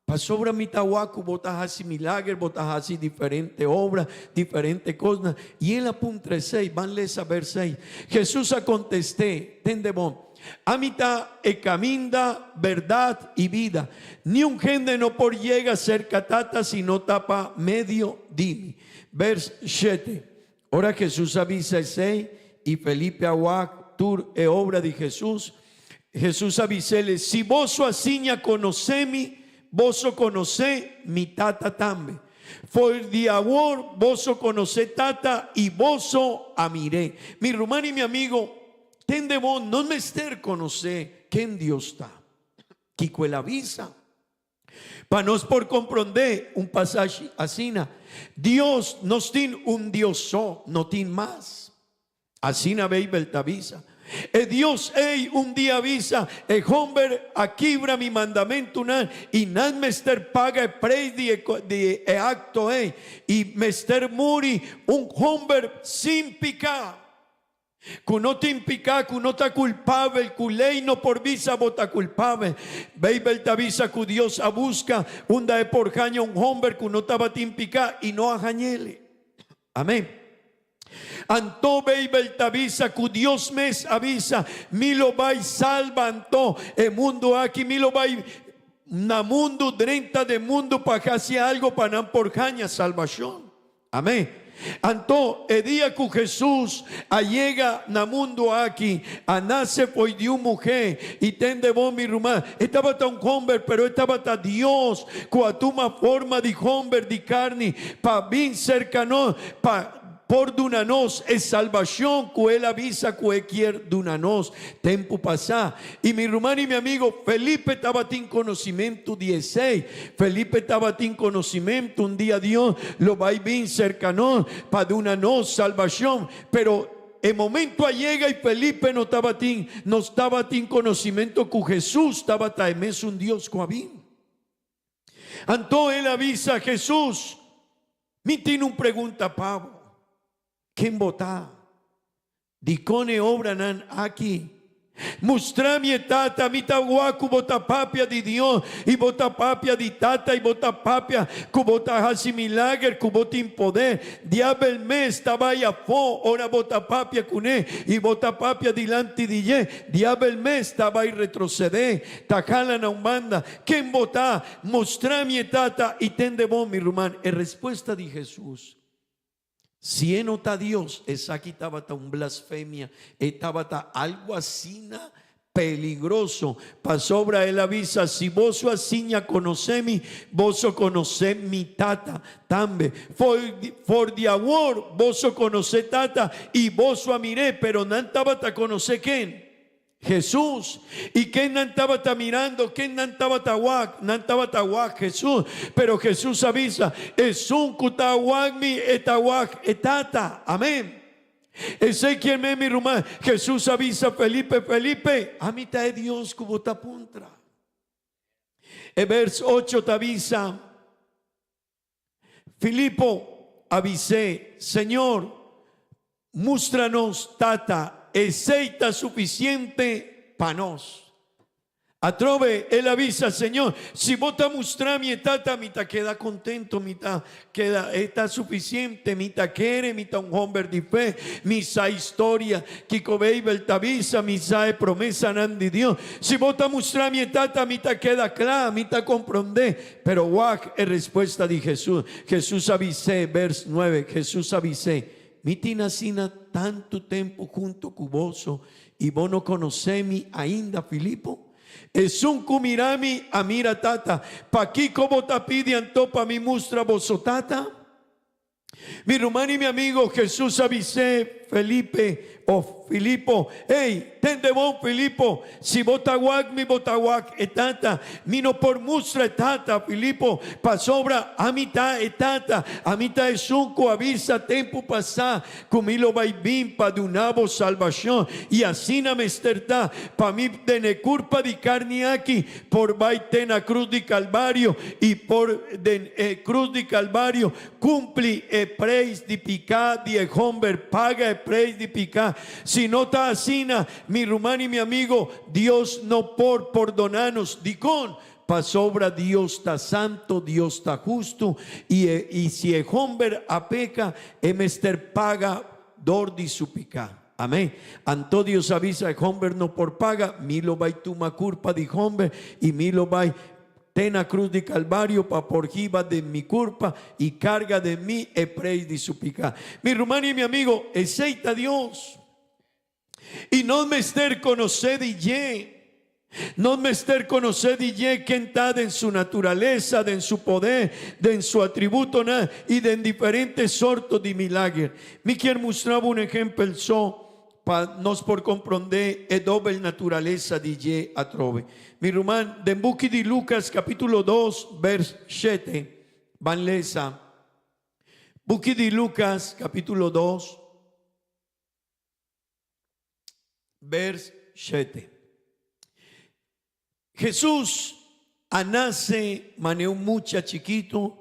Pasobra mi ta wak ku bo ta hasi milager, bo ta hasi diferente obra, diferente kosnan. I el a puntra esei, ban lesa vers seis. Hesus a kontest'é, Tende bon, ami ta e kaminda, bèrdat i bida. Niun hende no por yega serka Tata si no ta pa medio di mi. Vers shete. Ora Hesus a bisa esei i Felipe a wak tur e obra di Hesus, Hesus a bis'el, Si boso a siña konosé mi, boso konosé mi Tata tambe. For di awor boso konosé Tata i boso a mir'é. Mi ruman i mi amigo, tende bo no mester konosé ken Dios ta. Kiko el a bisa? Pa nos por komprondé un pasashi asina, Dios nos tin un Dios so, no tin mas. Asina Beibel ta bisa. E Dios ei un dia a bisa, E homber a kibra mi mandamentunan i nan mester paga e preis di e di e akto ei, i mester muri un homber sin piká. Ku no tin piká, ku no ta kulpabel, ku lei no por bisa bo ta kulpabel. Beibel ta bisa ku Dios a buska unda e por haña un homber ku no tabatin piká i no a hañ'el. Amén. Anto Beibel ta bisa ku Dios mes a bisa, Mi lo bai salba anto e mundu aki, mi lo bai na mundu, drenta den mundu pa hasi algo pa nan por haña salbashon. Amén. Anto, e dia ku Hesus a yega na mundu aki, a nase fo'i di un muhé, i tende bon, mi ruman, e tabata un homber, pero e tabata Dios ku a tuma forma di homber di karni pa bin serka nos, pa. por duna nos e salbashon ku El a bisa ku E kier duna nos tempu pasá. I mi ruman i mi amigo, Felipe tabatin konosimentu di esei. Felipe tabatin konosimentu un dia Dios lo bai bin serka nos pa duna nos salbashon. Pero e momento a yega i Felipe no tabatin, no tabatin konosimentu ku Hesus tabata e mesun Dios ku a bin. Anto el a bisa Hesus, Mi tin un pregunta pa bo. Ken bo ta? Dikon e obranan aki? Mustra mi e Tata, mi ta wak ku bo ta papia di Dios i bo ta papia di Tata i bo ta papia ku bo ta hasi milager, ku bo tin poder. Diabel mes ta bai afó ora bo ta papia kuné i bo ta papia dilanti di dje. Diabel mes ta bai retrosedé, ta hala na un banda. Ken bo ta? Mustra mi e Tata i tende bon, mi ruman, e respuesta di Hesus. Si e no ta Dios, esaki tabata un blasfemia, e tabata algu asina peligroso, pasobra el a bisa, Si boso a siña konosé mi, boso konosé mi Tata tambe. For di awor boso konosé Tata i boso a mir'é, pero nan tabata konosé ken? Hesus. I ken nan tabata mirando? Ken nan tabata wak? Nan tabata wak Hesus. Pero Hesus a bisa, Esun ku ta wak mi, e ta wak e Tata. Amen. Esei kier men, mi ruman, Hesus a bisa Felipe, Felipe, ami ta e Dios ku bo ta puntra. E bers ocho ta bisa, Filipo a bis'é, Señor, mustra nos Tata, esei ta sufisiente pa nos. Atrobe el a bisa, Señor, si bo ta mustra mi e Tata, mi ta keda kontento, mi ta keda, e ta sufisiente, mi ta kere, mi ta un homber di fe, mi sa historia, kiko Beibel ta bisa, mi sa e promesanan di Dios. Si bo ta mustra mi e Tata, mi ta keda kla, mi ta komprondé. Pero wak e respuesta di Hesus. Hesus a bis'é, vers nuebe, Hesus a bis'é, Mi tin asina tantu tempu huntu ku boso, i bo no konosé mi ainda, Filipo? Esun ku mira mi, a mira Tata. Pakiko bo ta pidi anto pa mi mustra boso Tata? Mi ruman i mi amigo, Hesus a bis'é Felipe o Filipo, Ey, tende bon, Filipo, si bo ta wak mi, bo ta wak e Tata. Mi no por mustra e Tata, Filipo, pasobra ami ta e Tata. Ami ta esun ku a bisa tempu pasá ku mi lo bai bin pa duna bo salbashon, i asina mester ta pa mi den e kurpa di karni aki por bai te na krus di Kalvario i por den e krus di Kalvario Kumpli e preis di piká di e homber, paga e preis di piká. Si no ta asina, mi ruman i mi amigo, Dios no por pordoná nos. Dikon? Pasobra Dios ta santo, Dios ta hustu, i e i si e homber a peka, e mester paga dor di su piká. Amén. Anto Dios a bisa, e homber no por paga, mi lo bai tuma kurpa di homber i mi lo bai Te na cruz di Calvario pa por hiba den mi curpa y carga den mi e preis di su pica. Mi ruman y mi amigo, esey ta Dios. Y nos mester conoce di dje. Nos mester conoce di dje ken ta den su naturaleza, den su poder, den su atributonan y den diferente sorto di milager. Mi kier mustra bo un ehempel so Pa nos por komprondé e dobel naturalesa di dje atrobe. Mi ruman, den buki di Lukas kapítulo dos, bèrs shete, ban lesa. Buki di Lukas kapítulo dos, bèrs shete. Hesus a nase mane un mucha chikitu,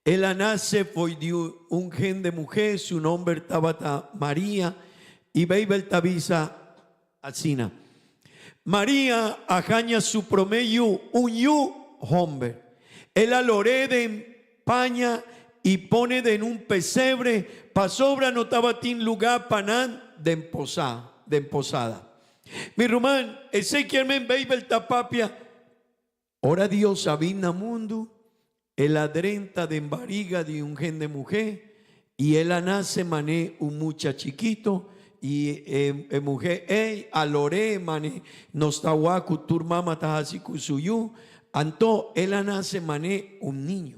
el a nase fo'i di un hende muhé, su nomber tabata Maria, i Beibel ta bisa asina, Maria a haña su promé yu, un yu homber. El a lor'é den paña i pone den un pesebre, pasobra no tabatin lugá pa nan den posá, den posada. Mi ruman, esei kier men Beibel ta papia, Ora Dios a bin na mundu, El a drenta den bariga di un hende muhé, i el a nase mané un mucha chikito, i e e muhé ei a lor'é mané nos ta wak ku tur mama ta hasi ku su yu, anto el a nase mané un niño,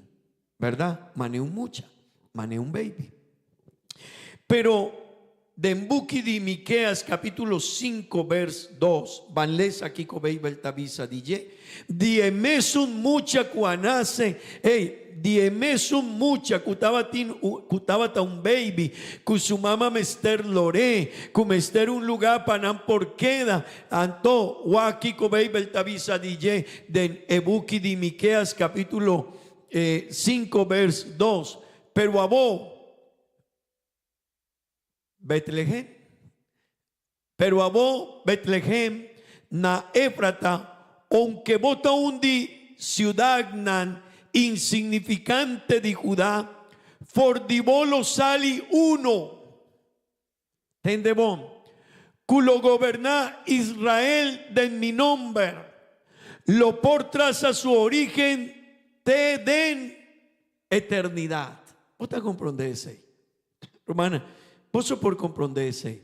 bèrdat? Mané un mucha, mané un baby. Pero den buki di Miqueas capítulo 5 vers 2, ban lesa kiko Beibel ta bisa di dje, Di e mesun mucha ku a nase, ey, di e mesun mucha ku tabatin ku tabata un baby, ku su mama mester lor'é, ku mester un lugá pa nan por keda. Anto, wak kiko Beibel ta bisa di dje den e buki di Miqueas capítulo 5 vers 2, Pero abo, Betlehem. Pero abo, Betlehem, na Efrata, ounke bo ta un di siudadnan insignifikante di Judá, for di bo lo sali uno, tende bon, ku lo goberná Israel den mi nomber, lo por trasa su orígen te den eternidat. Bo ta komprondé esei? Rumana, boso por komprondé esei?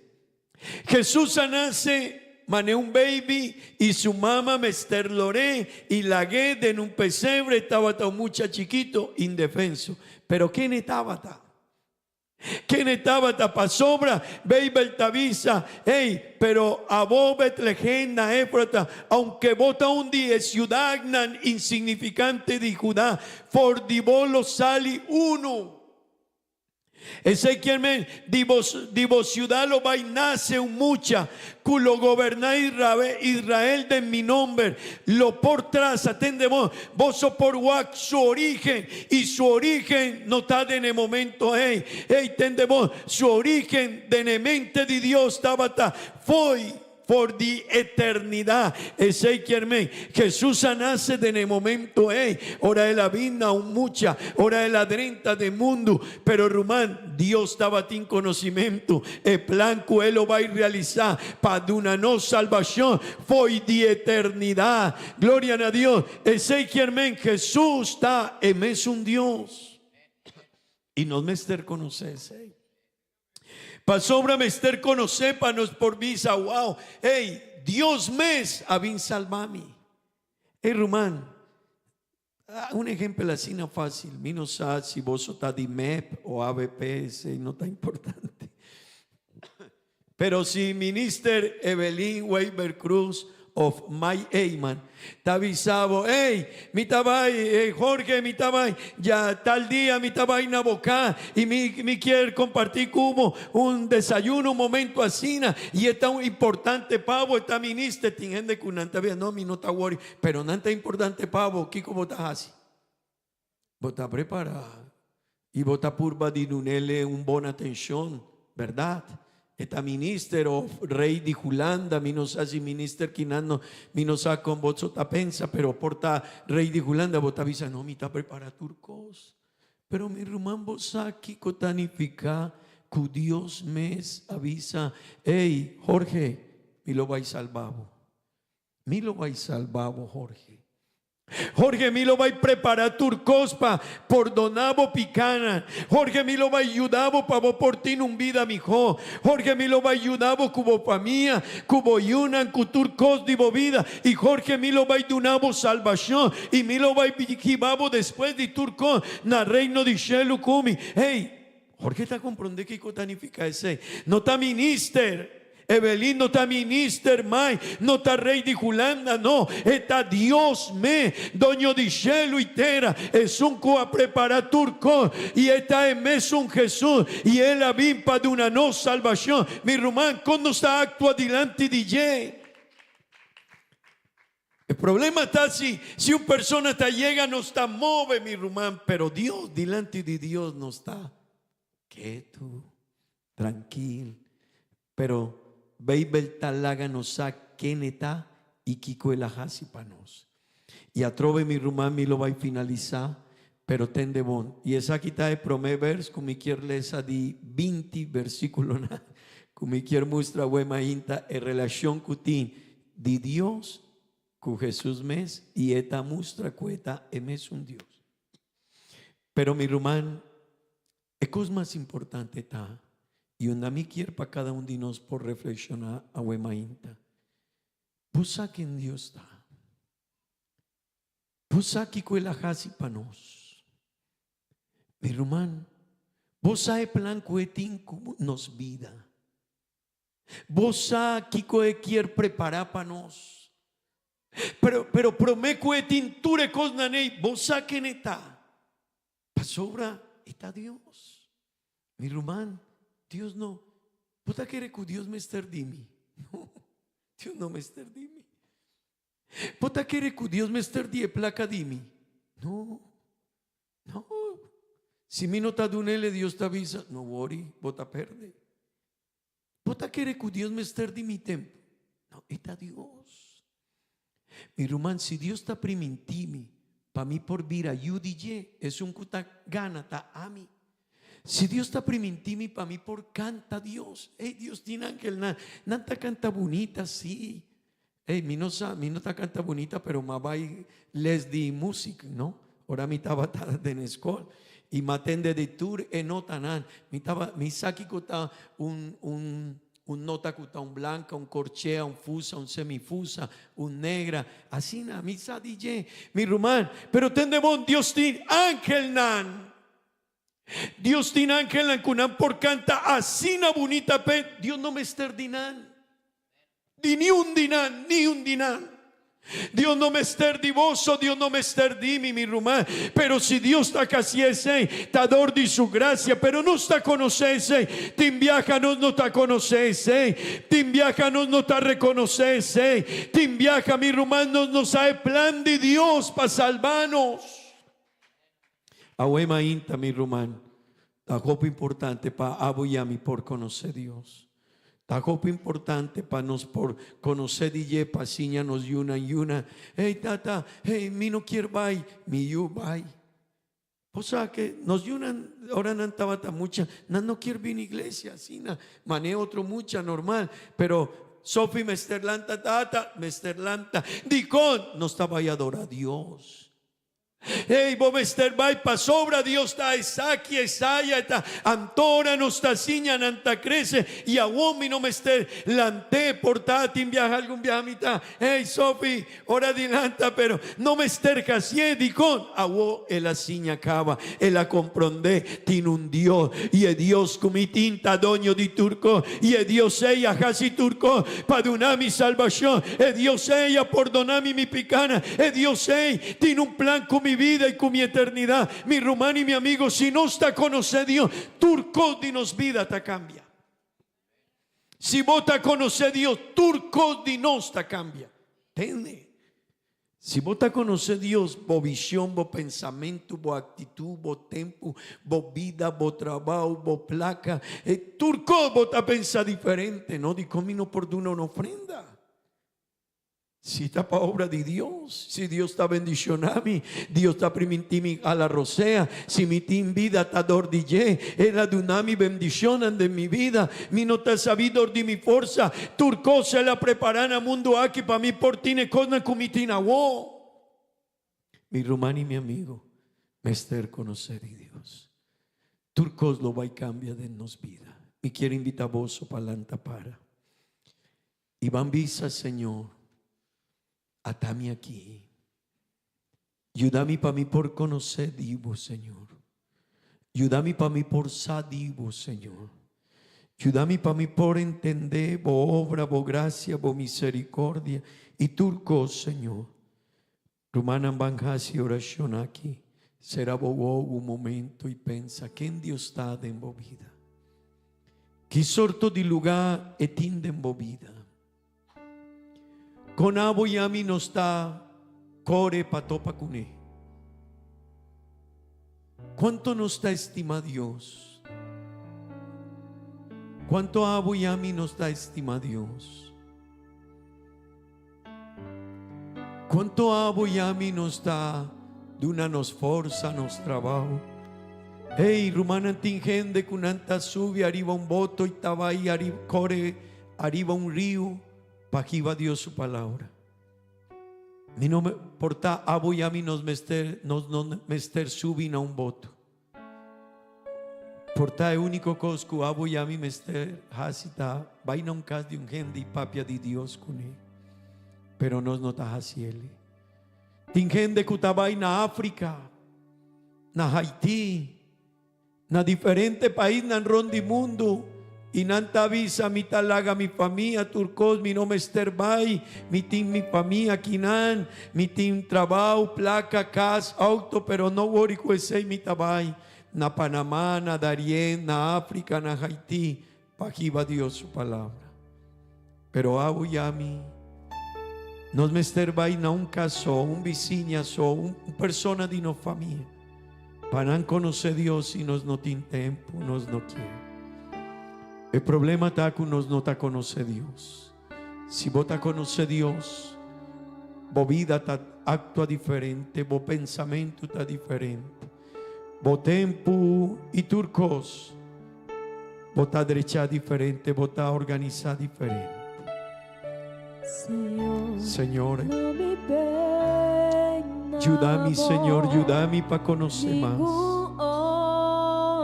Hesus a nase manera un baby i su mama mester lor'é i lag'é den un pesebre, tabata un mucha chikito indefenso. Pero ken e tabata? Ken e tabata? Pasobra Beibel ta bisa, Hey, pero abo Betlehem na Efrata, aunke bo ta un di e siudadnan insignifikante di Judá, for di bo lo sali unu. Esei kier men, di bo, di bo siudat lo bai nase un mucha ku lo goberná Israel den mi nomber. Lo por trasa, tende bon, boso por wak su orígen, i su orígen no ta den e momento ei. Ei, tende bon, su orígen den e mente di Dios tabata fo'i For di eternidat. Esei kier men, Jesus a nase den e momento ei, ora el a bin na un mucha, ora el a drenta den mundu. Pero ruman, Dios tabatin konosimentu e plan ku el lo bai realisá pa duna nos salbashon fo'i di eternidat. Gloria na Dios! Esei kier men, Jesus ta e mesun Dios. I nos mester konosé esei. Pasobra mester konosé pa nos por bisa, Wow, ey, Dios mes a bin salba mi. Ey ruman, un ehempel asina fácil, mi no sa si boso ta di mep o avp, esey no ta importante. Pero si Minister Evelyn Wever Croes of Mike Eman ta bisa bo, Ey, mi ta bai, ey, Jorge, mi ta bai, ya tal dia mi ta bai na bo ka y mi, mi kier comparti cu bo un desayuno, un momento asina, y e ta un importante pa bo, e ta minister, tin hende cu nan ta bisa, no, mi no ta worry, pero nan ta importante pa bo, kico bo ta haci? Bo ta prepará i bo ta purba di dun'ele un bon atencion, berdad? E ta minister of rey di Hulanda, mi no sa si minister kinan no, mi no sa con boso ta pensa, pero por ta rey di Hulanda, bo ta bisa, no, mi ta prepara tur cos. Pero mi ruman, bo sa kico ta nifica cu Dios mes a bisa, Ey, Jorge, mi lo bay salba bo. Mi lo bay salba bo, Jorge. Jorge, mi lo bai prepara tur kos pa pordona bo pikanan. Jorge, mi lo bai yuda bo pa bo por tin un bida mihó. Jorge, mi lo bai yuda bo ku bo famia, ku bo yunan, ku tur kos di bo bida. I Jorge, mi lo bai duna bo salbashon i mi lo bai hiba bo despues di tur kos na Reino di Shelu ku mi. Hey, Jorge ta komprondé kiko ta nifiká esei. No ta minister. Evelyn no ta minister mai, no ta rey di Hulanda, no, e ta Dios me, doño di shelu y tera, esun cu a prepara tur cos, y e ta e mesun Jesus, y el a bin pa duna nos salbacion. Mi ruman, con nos ta actua dilanti di dje? E problema ta si, si un persona ta yega nos ta move, mi ruman, pero Dios, dilanti di Dios nos ta ketu. Trankil. Pero Beibel ta laga nos sa ken e ta i kiko el a hasi pa nos. I atrobe mi ruman mi lo bai finalisá, pero tende bon. I esaki ta e promé bers ku mi kier lesa di 20 bersíkulonan ku mi kier mustra awe mainta e relashon ku tin di Dios ku Hesus mes i e ta mustra ku e ta e mesun Dios. Pero mi ruman, E kos mas importante ta, i unda mi kier pa kada un di nos por reflekshoná awe mainta, Bo sa ken Dios ta? Bo sa kiko el a hasi pa nos? Mi ruman, Bo sa e plan ku e tin ku nos bida. Bo sa kiko e kier prepará pa nos. Pero, pero promé ku e tin tur e kosnan ei, bo sa ken e ta. Pasobra e ta Dios. Mi ruman, Dios no, bo ta kere ku Dios mester di mi? No, Dios no mester di mi. Bo ta kere ku Dios mester di e plaka di mi? No, no. Si mi no ta dunele, Dios ta bisa, no wori, bo ta perde. Bo ta kere ku Dios mester di mi tempu? No, e ta Dios. Mi ruman, si Dios ta primintí mi pa mi por bira yu di dje, esun ku ta gana ta ami. Si Dios ta primintí mi pa mi por kanta Dios, ey, Dios tin angelnan, nan ta kanta bunita, sí. Ey, mi no sa, mi no ta kanta bunita, pero m'a bai les di musik, no? Ora mi tabata den e skol i m'a tende di tur e notanan. Mi taba, mi sa kiko ta un, un, un nota ku ta un blanka, un korchea, un fusa, un semifusa, un negra. Asina, mi sa di dje, mi ruman. Pero tende bon, Dios tin angelnan. Dios tin angelnan ku nan por kanta asina bunita p'e. Dios no mester di nan. Di niun di nan, niun di nan. Dios no mester di boso, Dios no mester di mi, mi ruman. Pero si Dios ta hasi esei, ta dor di su grasia. Pero nos ta konosé esei. Tin biaha nos no ta konosé esei. Tin biaha nos no ta rekonosé esei. Tin biaha, mi ruman, nos no sa e plan di Dios pa salba nos. Awe mainta, mi ruman, ta hopi importante pa abo i ami por konosé Dios. Ta hopi importante pa nos por konosé di dje pa siña nos yunan yuna, Hey tata, hey, mi no kier bai, mi yu bai. Bo sa ke nos yunan ora nan tabata mucha, nan no kier bini iglesia asina, manera otro mucha normal, pero Sophie mester lanta tata, mester lanta. Dikon? Nos ta bai adora Dios. Ey, bo mester bai pasobra Dios ta esaki, esaya, eta antora nos ta siña, nan ta crece, y awor mi no mester lant'é, por ta tin biaha algun biaha mi ta, ey, Sophie, ora di lanta, pero no mester hacié, dicon? Awor el a siña caba, el a comprendé, tin un Dios, y e Dios cu mi tin ta doño di tur cos, y e Dios ey a haci tur cos pa duna mi salbacion, e Dios ey a pordona mi mi picana, e Dios ey Tin un plan ku mi vida i ku mi eternidat. Mi ruman i mi amigo, si nos ta konosé Dios, tur kos di nos bida ta kambia. Si bo ta konosé Dios, tur kos di nos ta kambia. Tende? Si bo ta konosé Dios, bo vision, bo pensamentu, bo aktitut, bo tempu, bo bida, bo trabou, bo plaka, e tur kos bo ta pensa diferente. No dikon mi no por duna un ofrenda? Si ta pa obra di Dios, si Dios ta bendiciona mi, Dios ta priminti mi ala rosea, si mi tin bida ta dor di dje, El a duna mi bendicionnan den mi bida, mi no ta sabi dor di mi forsa, tur cos El a prepara na mundo aki pa mi por tin e cosnan cu mi tin awo. Mi ruman y mi amigo mester conoce di Dios. Tur cos lo bay cambia den nos bida. Mi kier invita boso pa lanta para. I ban bisa, Señor, ata mi aki. Yuda mi pa mi por konosé di bo, Señor. Yuda mi pa mi por sa di bo, Señor. Yuda mi pa mi por entendé bo obra, bo grasia, bo misericordia i tur kos, Señor. Rumannan ban hasi orashon aki. Sera bo wowo un momento i pensa ken Dios ta den bo bida. Ki sorto di lugá e tin den bo bida? Kon abo i ami nos ta kore pa topa kuné? Kuantu nos ta estima Dios? Kuantu abo i ami nos ta estima Dios? Cuanto abo y ami nos ta duna nos forsa, nos trabao. Hey, rumannan tin hende cu nan ta subi ariba un boto y ta bay ariba, core ariba un rio pa hiba Dios su palabra. Mi no me, por ta abo y ami nos mester, nos no mester subi na un boto. Por ta e úniko kos ku abo i ami mester hasi ta bai na un kas di un hende i papia di Dios kuné. Pero nos no ta hasi el'e. Tin hende ku ta bai na Afrika, na Haití. Na diferente paisnan rond di mundu i nan ta bisa mi ta laga mi famia tur kos mi no mester bai mi tin mi famia akinan mi tin trabou plaka kas auto pero no wori ku esei mi ta bai na Panama na Darien na Afrika na Haiti pa hiba Dios su palabra pero abo ya mi nos mester bai na un kas so un bisiña so un persona di nos famia. Pa nan konosé Dios si nos no tin tempu, nos no kier. E problema ta ku nos no ta konosé Dios. Si bo ta konosé Dios, bo bida ta aktua diferente, bo pensamentu ta diferente, bo tempu i tur kos bo ta drechá diferente, bo ta organisá diferente. Señor, yuda mi, Señor, yuda mi pa conoce mas.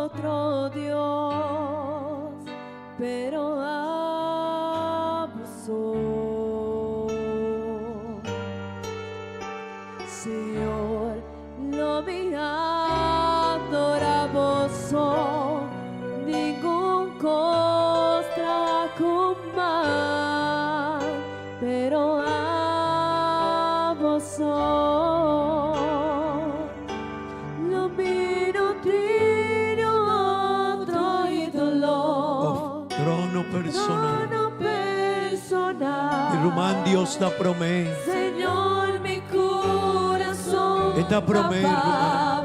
Otro Dios, pero Señor, lo mi adora bo so, ningun kos traha ku man, pero abo so. Lo mi no tin otro ídolo. Of trono personal. Trono personal. Mi ruman Dios ta promé. Señor mi corazón. E ta promé, ruman.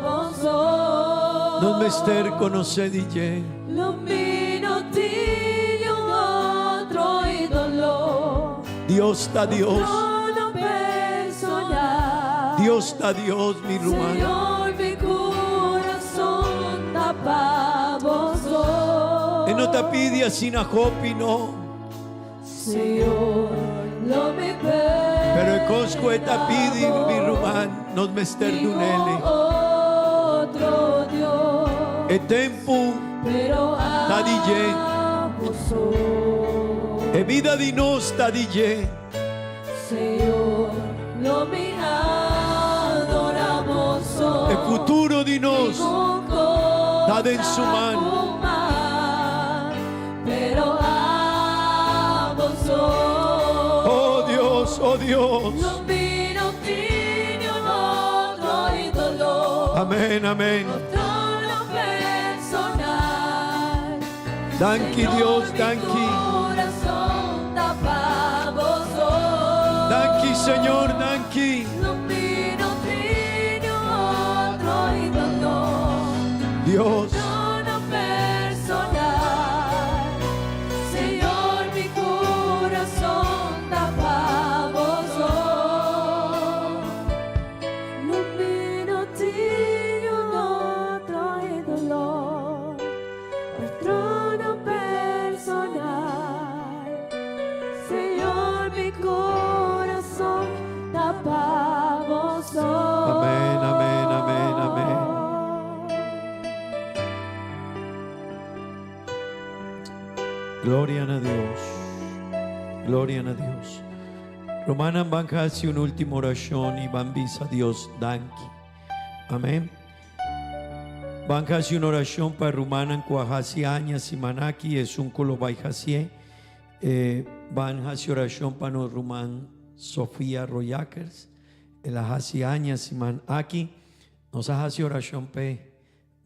Nos mester conoce di dje. Lo mi no tin un otro ídolo. Dios ta Dios. Trono personal. Dios ta Dios, mi ruman. Señor mi corazón ta pa bo so. E no ta pidi asina hopi no. Señor lo mi Pero e cos cu e ta pidi mi ruman nos mester dunele. E tempu ta di dje. E bida di nos ta di dje. E futuro di nos ta den su man. Oh Dios, oh Dios. Amén, amén. Danki Dios, danki. Danki Señor, danki. Dios. Amén, amén, amén, amén. Gloria na Dios. Gloria na Dios. Rumannan ban haci un ultimo oracion y ban bisa Dios danki. Amén. Ban haci un oracion pa rumannan cu a haci aña siman aki, esun cu lo bay hacié. E ban haci oracion pa nos ruman Sofia Royackers. El a haci aña siman aki. Nos a haci oracion p'e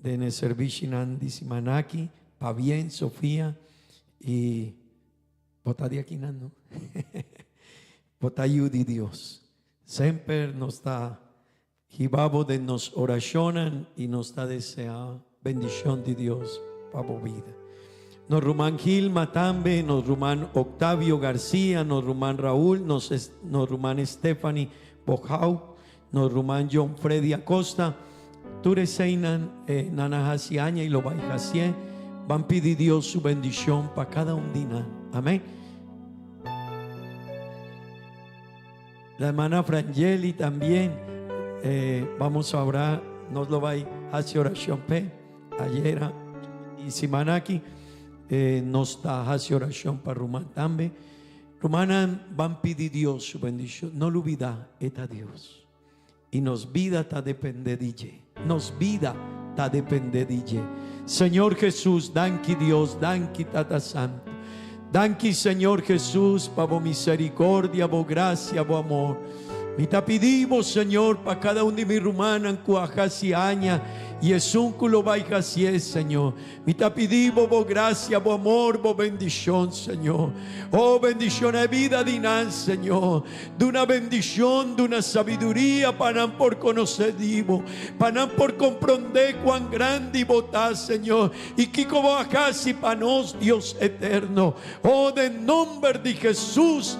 den e servishinan di siman aki. Pabien Sofia y bo ta di akinan no? Bo ta yu di Dios. Semper nos ta Hiba bo den nos orashonnan i nos ta deseá bendishon di Dios pa bo bida. Nos ruman Gilma tambe, nos ruman Octavio Garcia, nos ruman Raul, nos nos ruman Stephanie Bojau, nos ruman John Freddy Acosta, tur eseinan nan a hasi aña i lo bai hasié. Ban pidi Dios su bendishon pa kada un di nan. Amén. La hermana Frangeli también eh, vamos a orar, nos lo bai hasi oracion p'e ayera y siman aki eh, nos ta hasi oracion pa ruman tambe. Rumannan ban pidi Dios su bendicion, no lubida e ta Dios y nos bida ta depende di dje, nos bida. ta depende di dje. Señor Jesus, danki Dios, danki Tata Santo. Danki Señor Jesus pa bo misericordia, bo gracia, bo amor. Mi ta pidi bo Señor pa cada un di mi rumannan cu a haci aña y esun cu lo bay hacié Señor. Mi ta pidi bo bo gracia, bo amor, bo bendicion Señor. Oh bendiciona e bida di nan Señor. Duna bendicion, duna sabiduria pa nan por conoce di bo, pa nan por compronde cuan grandi bo ta Señor. Y kico bo a haci pa nos, Dios eterno? Oh, den nomber di Jesus.